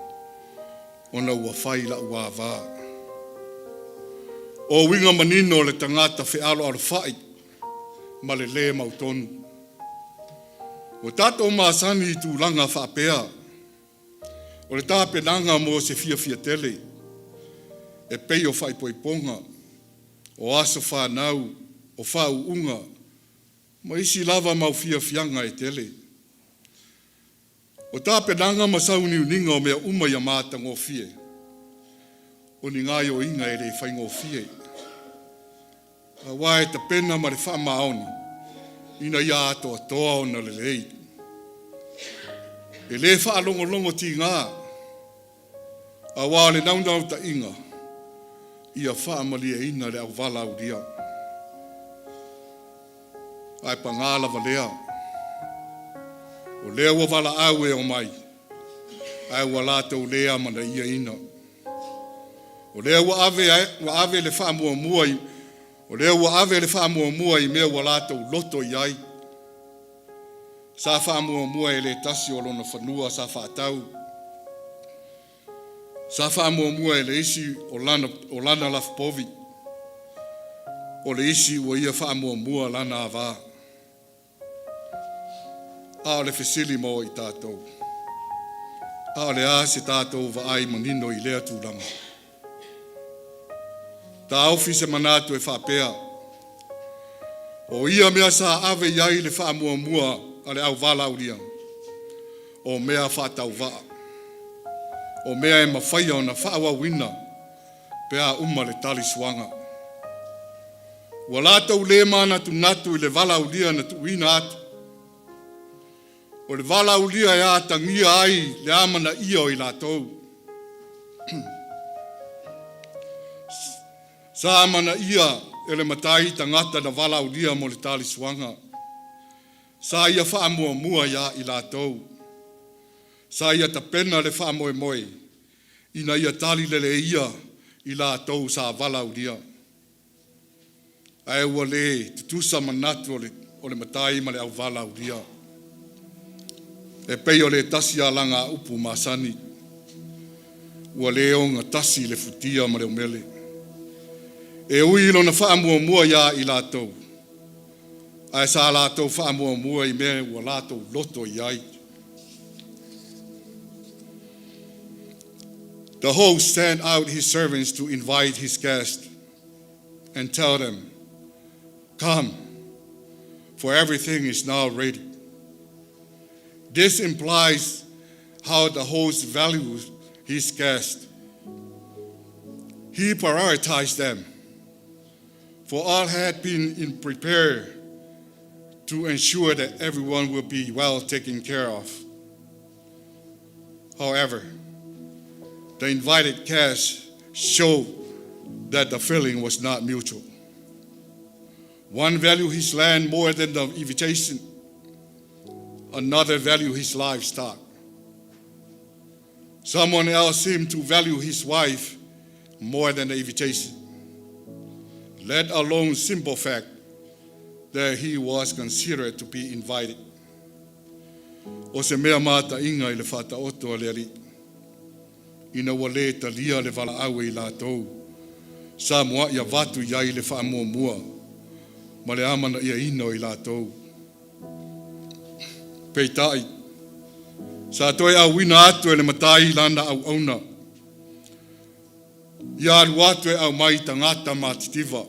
ona ua fai la'u avā. O uiga manino o le tagata fealoalofa'i ma le lē mautonu. Ua tatou masani i tulaga faapea, o le tapenaga mo se fiafia tele, e pei o faaipoipoga, o aso fanau, o faauuga, ma isi lava mau fiafiaga e tele. O tapenaga ma sauniuniga o mea uma ia matagofie, o ni gaoioiga e le faigofie. Auā e tapena ma le faamaoni ina ia atoatoa ona lelei. E le faalogologo tigā, auā o le naunautaiga, ia faamalieina le auvalaaulia. Ae pagā lava lea, o lea ua valaau e omai, ae ua latou le amanaiaina. O lea ua ave le faamuamua i, o lea ua ave le faamuamua i mea ua latou loto i ai. Sa faamuamua e le tasi o lona fanua sa faatau. Sa faamuamua e le isi o lana lafupovi. O le isi ua ia faamuamua lana avā. A o le fesili mo i tatou. A o le a se tatou vaai manino i lea tulaga. Taofi se manatu e faapea, o ia mea sa ave i ai le faamuamua a le auvalaaulia, o mea faatauvaa, o mea e mafaia ona faaauauina pe a uma le talisuaga. Ua latou le manatunatu i le valaaulia na tuuina atu. O le valaaulia e atagia ai le amanaia o i latou. Sa amanaia e le Matai tagata na valaaulia mo le talisuaga. Sa ia faamuamua iā i latou. Sa ia tapena le faamoemoe ina ia tali leleia i latou sa valaaulia. Ae ua le tutusa manatu o le Matai ma le auvalaaulia. E pei o le tasi alagaupu masani, ua le ogatasi le futia ma le umele. E ui i lona faamuamua iā i latou, ae sa latou faamuamua i mea ua latou loto i ai. The host sent out his servants to invite his guests and tell them, "Come, for everything is now ready." This implies how the host values his guests. He prioritized them, for all had been in prepared to ensure that everyone will be well taken care of. However, the invited guests showed that the feeling was not mutual. One value his land more than the invitation. Another value his livestock. Someone else seemed to value his wife more than the invitation, let alone simple fact that he was considered to be invited. O se mea mata'iga i le faataoto a le Ali'i, ina ua lē talia le valaau e i latou sa mua'i avatu i ai le faamuamua ma le amana'iaina o i latou. Peita'i, sa toe auina atu e le matai lana auauna, ia alu atu e aumai tagata matitiva,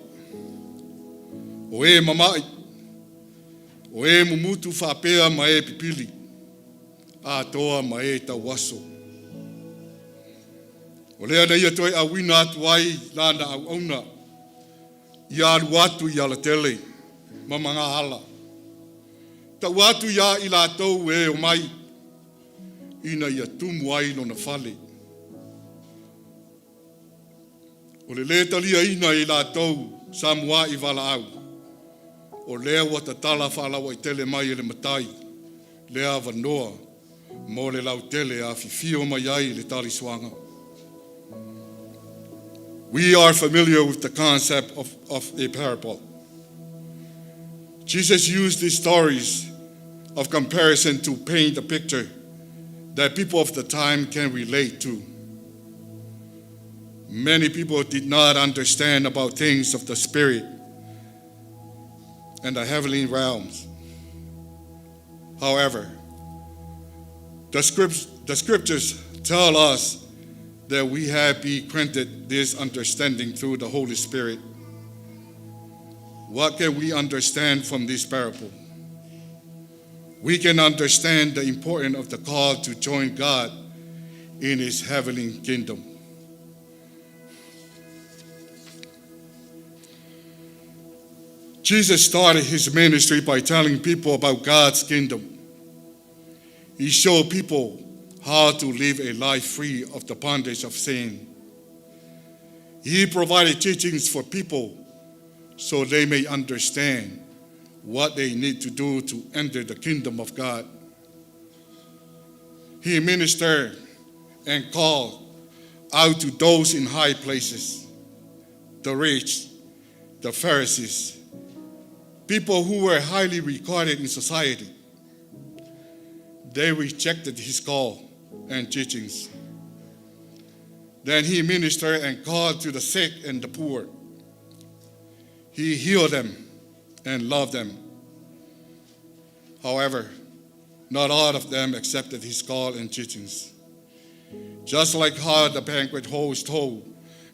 o e mama'i, o e mumutu faapea ma e pipili, atoa ma e tauaso. O lea na ia toe auina atu ai lana auauna, ia alu atu i alatele ma magaala, tau atu ia i latou e omai, ina ia tumu ai lona fale. O le lē taliaina e i latou sa mua'i valaau, o lea ua tatala faalauaitele mai e le Matai le avanoa mo le lautele e afifio mai ai i le tali suaga. We are familiar with the concept of a parable. Jesus used these stories of comparison to paint a picture that people of the time can relate to. Many people did not understand about things of the spirit and the heavenly realms. However, the scriptures tell us that we have been granted this understanding through the Holy Spirit. What can we understand from this parable? We can understand the importance of the call to join God in His heavenly kingdom. Jesus started his ministry by telling people about God's kingdom. He showed people how to live a life free of the bondage of sin. He provided teachings for people so they may understand what they need to do to enter the kingdom of God. He ministered and called out to those in high places, the rich, the Pharisees, people who were highly regarded in society. They rejected his call and teachings. Then he ministered and called to the sick and the poor. He healed them and loved them. However, not all of them accepted his call and teachings. Just like how the banquet host told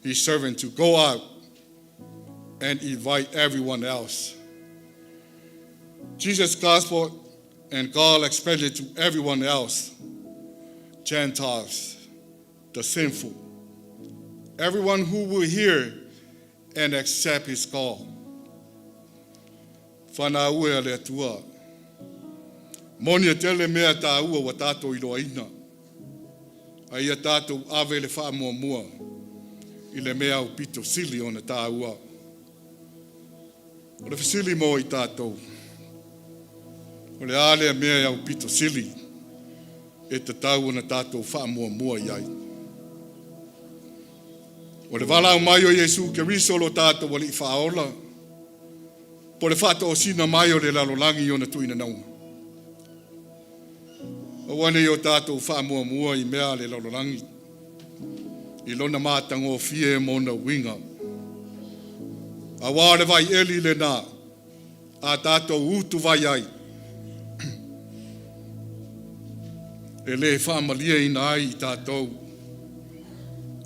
his servant to go out and invite everyone else, Jesus' gospel and God expanded to everyone else, Gentiles, the sinful, everyone who will hear and accept his call. Fanau e a le Atua. Moni e tele mea tāua ua tātou iloaina. A ia tātou ave le faamuamua i le mea aupito sili ona tāua. O le fesili mo i tātou. O le a lea mea e aupito sili e tatau ona tātou faamuamua i ai. O le valaau mai o Iesu Keriso lo tātou Alii Faaola, po o le faatoosina mai o le lalolagi i ona tuuina nauga. Aua ne i o tātou faamuamua i mea a le lalolagi, i lona matagofie ma ona uiga. Auā o le vaieli lenā, a tātou utuvai ai, e lē faamalieina ai i tātou.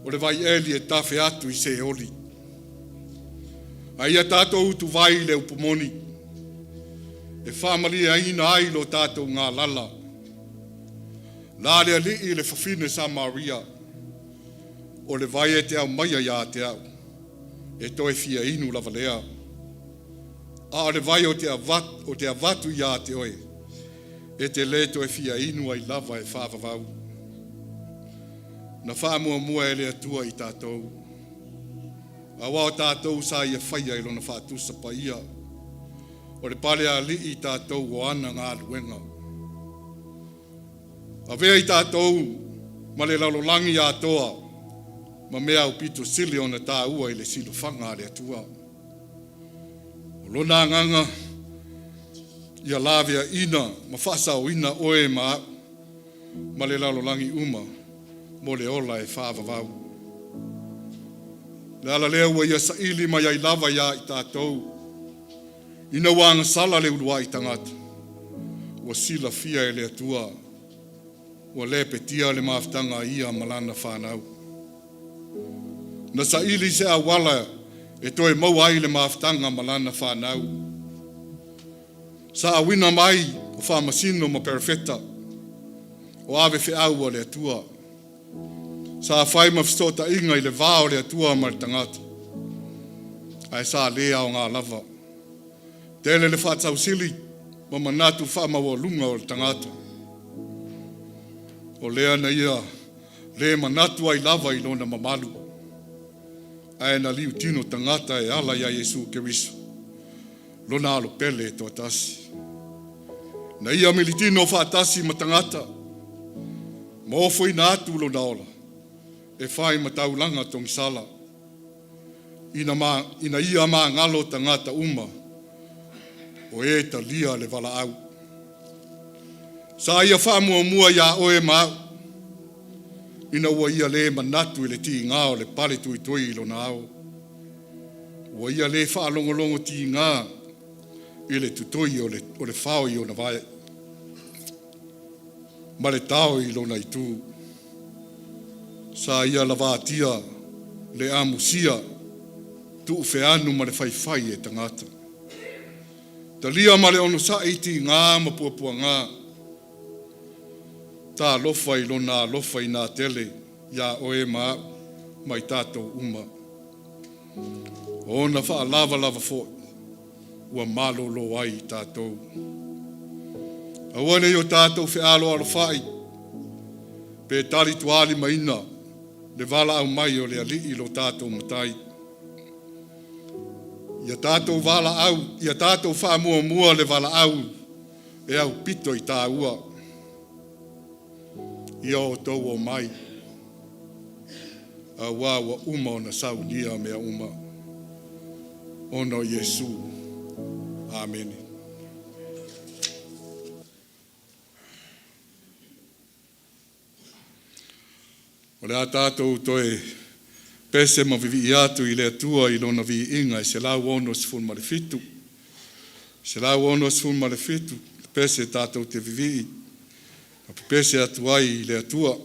O le vaieli e tafe atu i Seoli. A ia tātou utuvai i le upu moni, e faamalieina ai lo tātou galala. La le Alii i le fafine Samaria, o le vai e te aumaia ia te au, e toe fia inu lava lea. A o le vai ou te avatu ia te oe, e te lē toe fia inu ai lava e faavavau. Na faamuamua e le Atua i tātou. Auā o tātou sa ia faia i lona faatusa paia. O le paleālii i tatou o ana galuega. Avea i tatou ma le lalolagi atoa ma mea aupito sili ona tāua i le silafaga a le Atua. O lona agaga ia laveaina ma faasaoina oe ma a'u ma le lalolagi uma mo le ola e faavavau. O le ala lea ua ia saili mai ai lava ia i tatou, ina ua agasala le uluai tagata, ua silafia e le Atua ua lepetia le mafutaga a ia ma lana fanau. Na saili se auala e toe maua ai le mafutaga ma lana fanau. Sa auina mai o faamasino ma perofeta, o ave feau a le Atua. Sa fai ma fesootaiga i le va o le Atua ma le tagata, ae sa le aoga lava. Tele le faatausili ma manatu faamaualuga o le tagata. O lea na ia le manatu ai lava i lona mamalu, ae na liutino tagata e ala ia Iesu Keriso, lona alo pele e toatasi. Na ia militino faatasi ma tagata, ma ofoina atu lona ola e fai ma taulaga togisala, ina, ma, ina ia magalo tagata uma o e talia le valaau. Sa ia faamuamua iā oe ma au, ina ua ia le manatu i le tiga o le pale tuitui i lona ao. Ua ia le faalogologo tiga i le totoi o le, o le fao i ona vae ma le tao i lona itu. Sa ia lavatia le amusia, tuufeanu ma le faifai e tagata. Talia ma le onosai tiga ma puapuaga. Talofa i lona alofa inā tele iā oe ma a'u ma i tatou uma. O ona faalavalava foi ua malolo ai i tatou. Aua ne i o tatou fealoalofai pe talituālimaina le valaau mai o le Alii lo tatou Matai. Ia tatou valaau, ia tatou faamuamua le valaau e aupito i tāua. Ia outou o mai, auā ua uma ona saunia mea uma ona o Iesu. Amene. O le a tatou toe pese ma vivii atu i le Atua i Lona viiga e 167. 167 le pese tatou te vivii ma pepese atu ai i le Atua.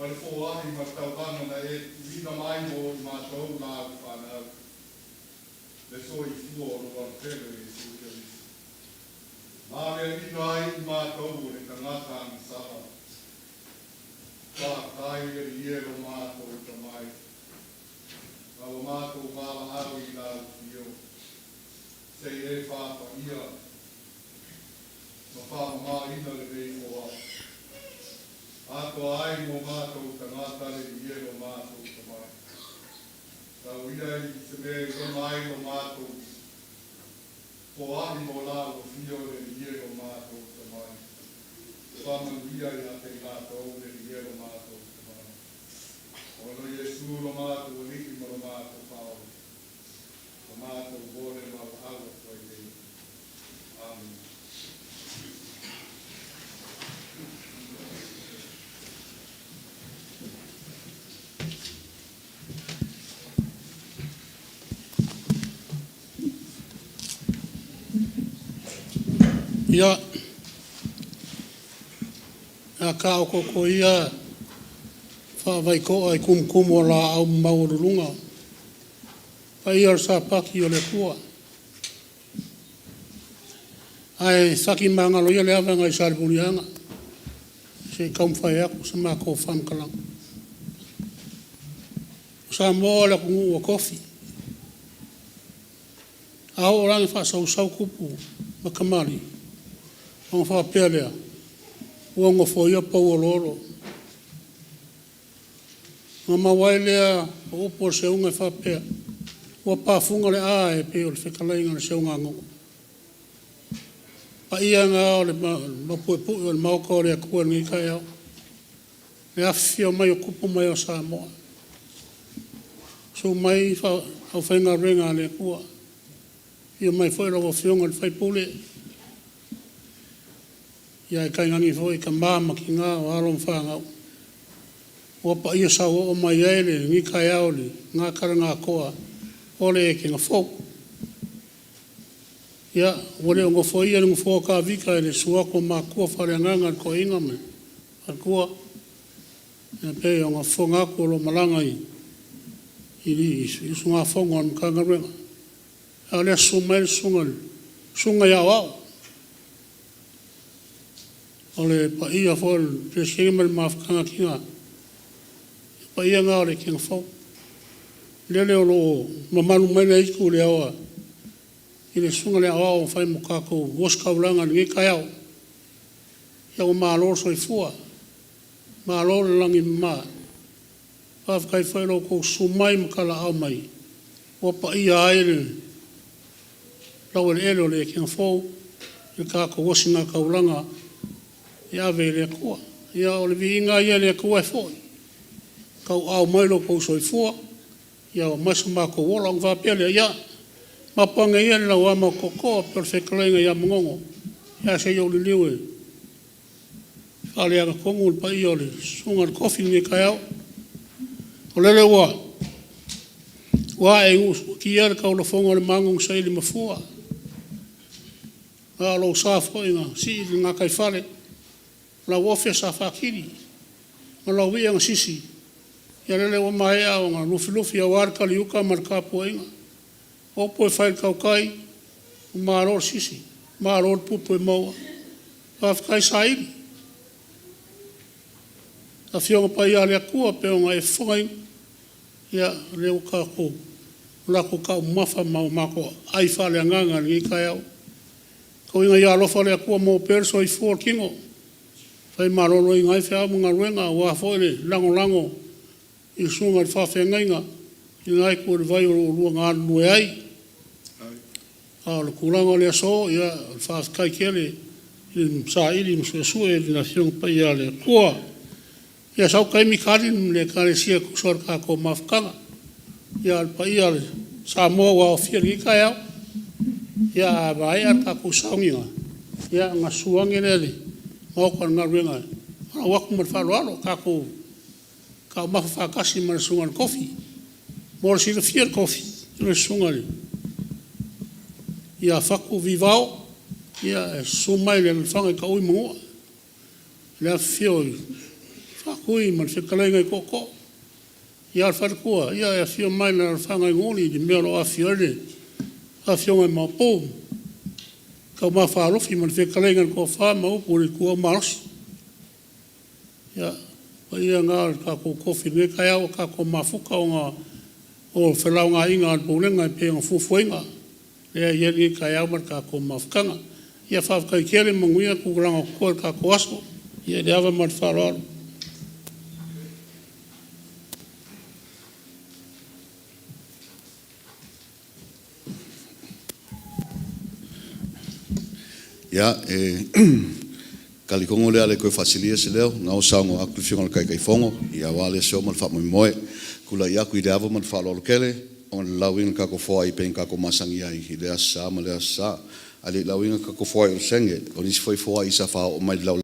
Ma le foai ma le tauvaga na E tuuina mai mo i matou Lau fanau, le soifua o Lou Alopele o Iesu Keriso. Laveaiina ai i matou o le tagata agasala. Faafetai le Alii e lo matou Tamai, ma ua matou valaau i Lau Afio, se i E faapaia ma faamamāina lenei foai, atoa ai mo matou tagata le Alii e lo matou Tamai. Tau ia i se mea e loma ai lo matou foai mo Lau Afio le Alii e lo matou Tamai. Faamanuia ia te i latou le Alii e lo matou Tamai. Ona o Iesu lo matou Alii ma lo matou Faaola, lo matou vole ma valaau atu ai nei. Amene. Ia, a taototo ia faavaitoa i tumutumu o laau ma maualuluga, paia o le Sapati o le Atua. Ae fati magalo ia le ava nai Salemuliaga se i taumafai atu sa matou faamatalaga. O Samoa o le atunuu ua tofi. A oo la ina faasausau tupu ma tamalii, ona faapea lea, ua nofoia pou oloolo. Ona maua ai lea o upu o le seuga e faapea, ua pafuga le a e pei o le fetalaiga i le Seugagogo. Paia na o le puepue o le Maota o le Atua i lenei taeao, le afifio mai o tupu ma ee o Samoa. Susu mai aufaigaluega a le Atua, afio mai foi lau Afioga i le sui usufono, ae tainane foi tama ma tina, o alo ma fanau. Ua paia sauoo mai ai lenei taeao i lena tala na atoa o le ekena fou. Ia, ua le nofoia le nofoa o Tavita e le susu atu o matua faaleagaga le toeaina ma le faletua, e pei ona fofoga atu o lo o malaga i usugafono a le Matagaluega. A o lea e susu mai le susuga i Aoao, o le paia foi o le Peresetene ma le Mafutaga a Tina, o paia na o le ekena fou. Lele o lo o mamalu mai le aitu i le aoa i le susuga i le aoao e fai ma tatou ositaulaga i lenei taeao. Ia ua malo le soifua, malo le lagi e mama. Faafetai foi i lo outou susu mai ma talaaao mai ua paia ai le laueleele o le ekena fou i le tatou osigataulaga e ave i le Atua. Ia o le viiga lava ia i le Atua e foi, tauaao mai lo outou soifua ma so matou ola. Ona faapea lea, ia, mapu ane ia le lauama a tootoo po o le fetalaiga ia Manono, ae se i ou liliu e faaleaga tonu le paia o le Susuga i le Tofi i lenei taeao. O lele ua ae i Nuusuatia le taulafoga o le mago na saili i mafua, a o lou sa foi na sii i le gataifale, lau ofe sa faatili ma lau i'a na sisi, ia lele ua maea ona lufilufi aua le taliuta ma le tapuaiga. O upu e fai i le tautai, ua malo le sisi, malo le pupu e maua. Faafetai saili. Afioga Paia a le Atua e pei ona e fofogaina, ia o lea ua tatou latou taumamafa ma matou aai faaleagaga i lenei taeao. Tau ina ia alofa le Atua maua pea le soifua o le tino e fai maloloina ai feau ma galuega aua foi le lagolago i le susuga i le faafeagaiga i lena itu o le vai o lo o oulua galulue ai. A o le tulaga o le aso, ia, o le faafetai tele i le saili ma suesue i le Afioga Paia a le Atua. Ia sau taimi tali le Ekalesia e tusa o le tatou mafutaga. Ia, a o le paia o Samoa ua aofia i lenei taeao, ia a maea le tatou sauniga, ia ona susu ane lea i le maota o le galuega e valaau atu ma le faaaloalo, tatou taumafa faatasi ma le susuga i le tofi. Mo le silafia e le tofi, o le susuga ia Fatu Vivao, e susu mai le alaalafaga i Taui ma Manua i le afifio o Faatui ma le fetalaiga i Tootoo. Ia a o le faletua, ia e afio mai le alaalafaga i Nuli i le mea o lo o afifio ai le afioga i Maopu, Taumafa Alofi ma le fetalaiga i le Toafa ma upu i le Ituau Malosi. Ia, o paia na o le tatou tofi i lenei taeao ua tatou mafuta ona o felaugaaiga a le Pulega e pei ona fuafuaina lea e i ai lenei taeao ma le tatou mafutaga. Ia faafetai tele, manuia tulaga o totoe o le tatou aso. Ia le ava ma le faaaloalo. Ia, e talitonu o le a le toe faasilia se leo, o lena ua saunoa atu le Afioga i le Taitaifono aua lea aso ma le faamoemoe. E tulai atu i le ava ma le faaaloalo tele ona o le lauina o le tatou foai e pei ona tatou masani ai i lea Aso Sa ma lea Aso Sa. Ae le i lauina le tatou foai o le senge, o nisi foi foai sa faaoo mai i le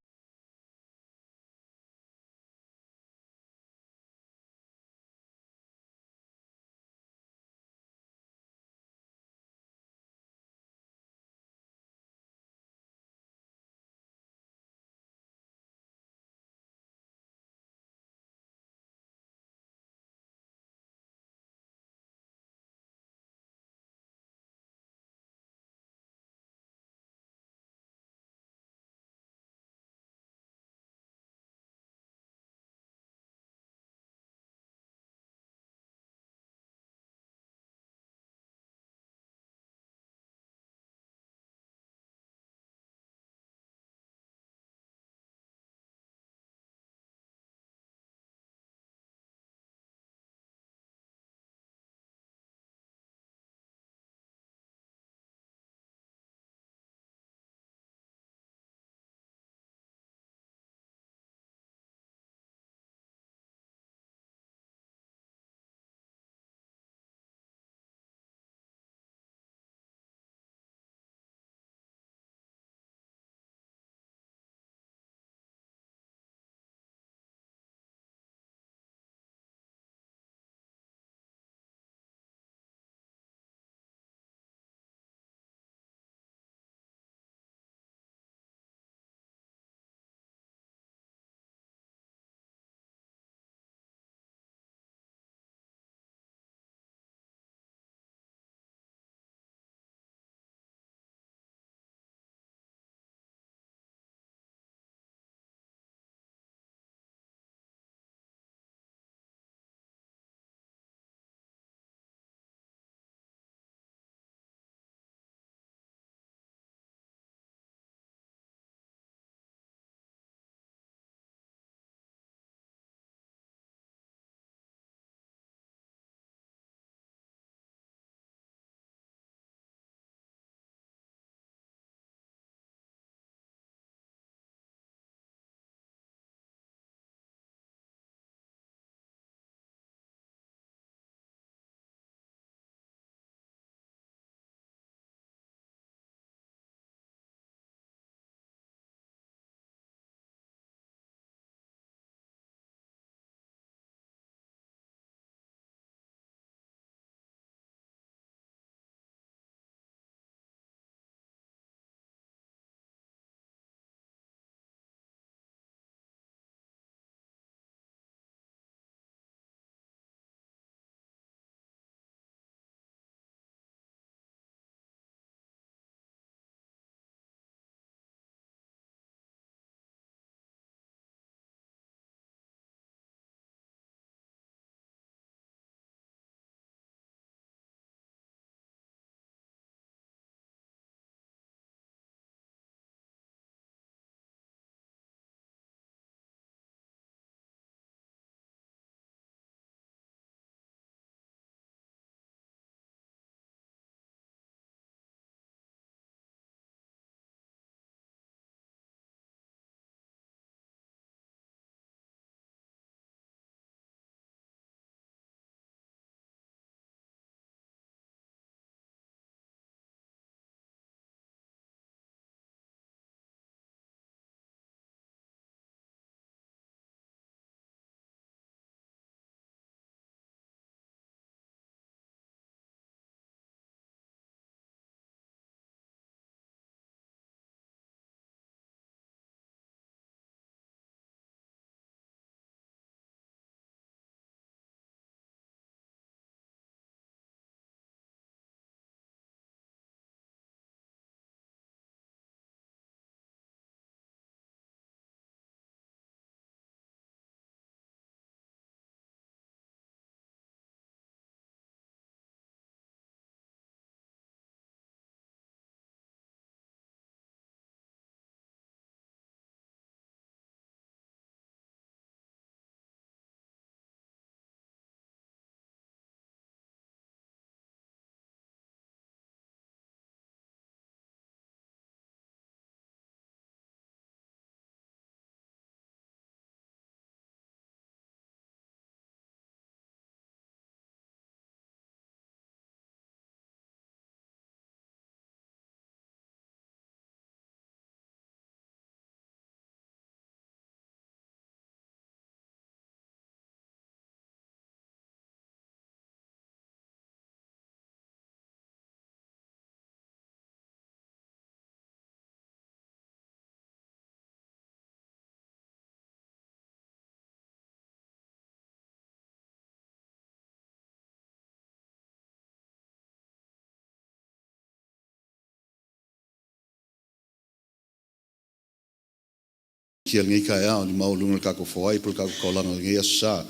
Kia lenei taeao i le maualuga o le tatou foai po o le tatou taulaga i lenei Aso Sa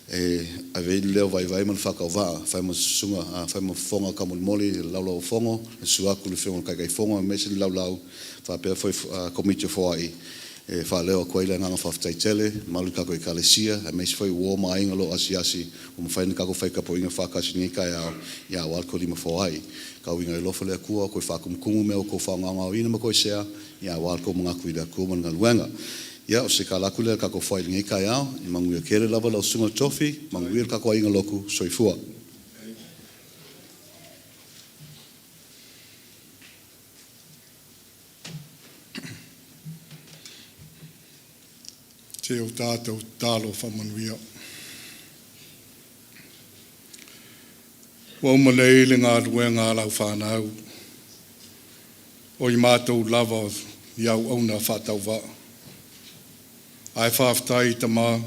e ave ai le leo vaivai ma le faatauvaa e fai ma susuga a fai ma fofoga taumolimoli i le Laulau-a-Fono, le susu atu i le Afioga i le Taitaifono aemaise le Laulau faapea foi Komiti o Foai e faaleo atu ai le agaga faafetai tele mamalu i le tatou Ekalesia aemaise foi uo ma aiga o lo o asiasi ua mafai ona tatou fai tapuaiga faatasi i lenei taeao aua le tolima foai. Tau ina ia alofa le Atua toe faatumutumu mea ua outou faagaogaoina ma toesea aua lo outou manatu i le Atua ma Lana galuega. Ia o se tala atu lea a le tatou foai i lenei taeao, ia manuia tele lava lau Susuga i le Tofi, manuia le tatou aiga lotu. Soifua. Se o tatou tatalo faamanuia. Ua uma nei le galuega a lau fanau, o i matou lava i auauna faatauvaa. Ae faafetai Tama,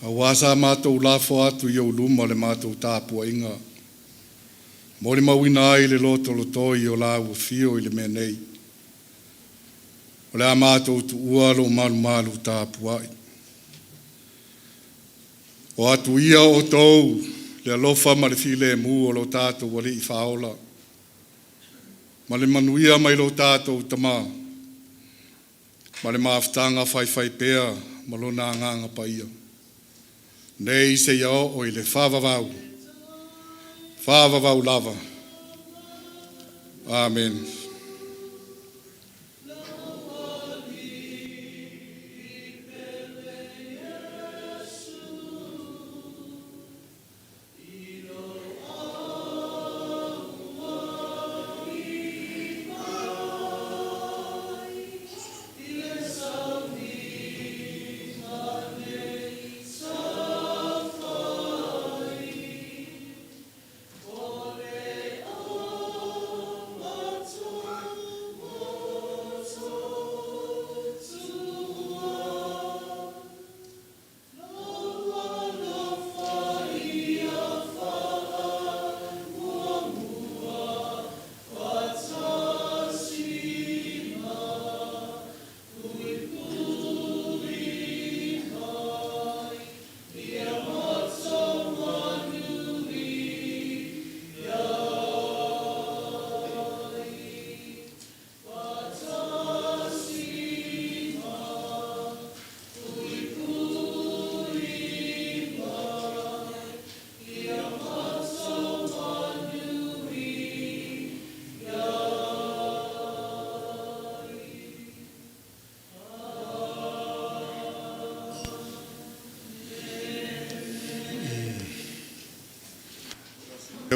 aua sa matou lafo atu i ou luma le matou tapuaiga, molimauina ai le lotolotoi o lau afio i le mea nei. O le a matou tuua lou malumalu tapuai. O atu ia o outou le alofa ma le filemu o lo tatou Alii Faaola ma le manuia mai lo tatou Tama ma le mafutaga faifaipea ma Lona Agaga Paia, nei seia oo i le faavavau, faavavau lava. Amene.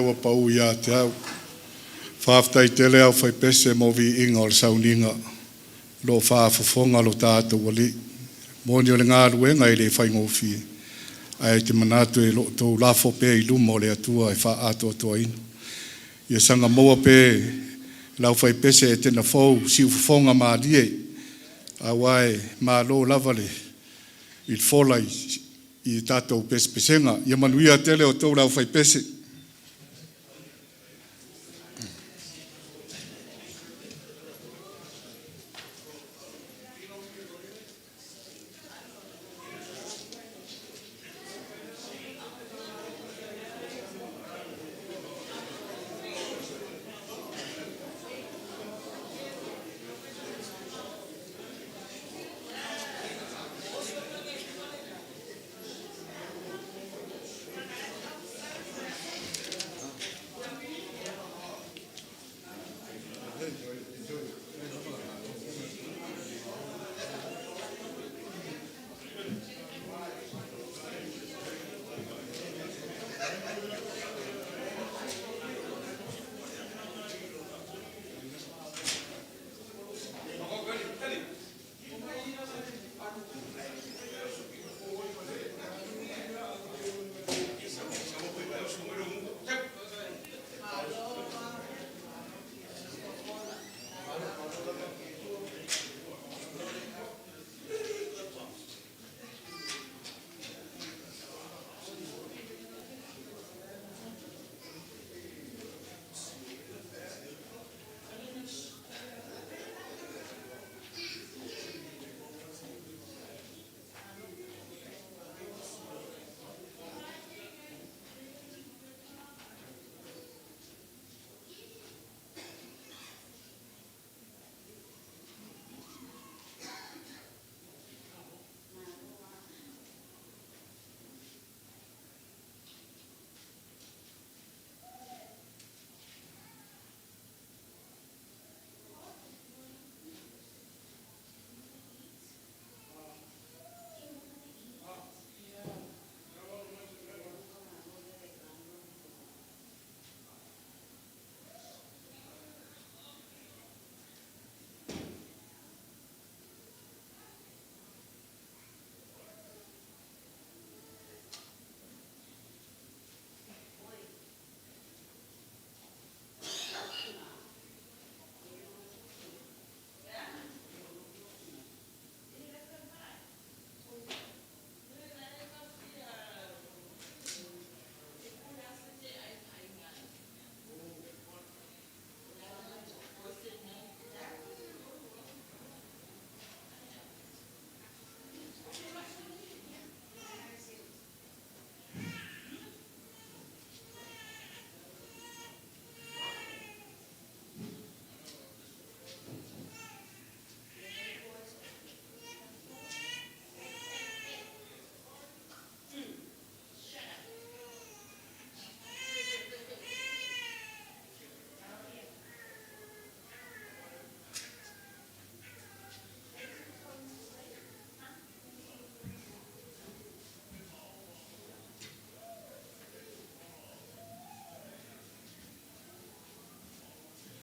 Ua pau ia te au. Faafetai tele au faipese mo viiga o le sauniga lo o faafofoga lo tatou Alii. Moni o le galuega e le faigofie, ae te manatu e lo outou lafo pea i luma o le Atua e faaatoatoaina. Ia saga maua pea e le aufaipese Etena Fou siufofoga malie, aua e malo lava le i le fola i tatou pesepesega. Ia manuia tele outou le aufaipese.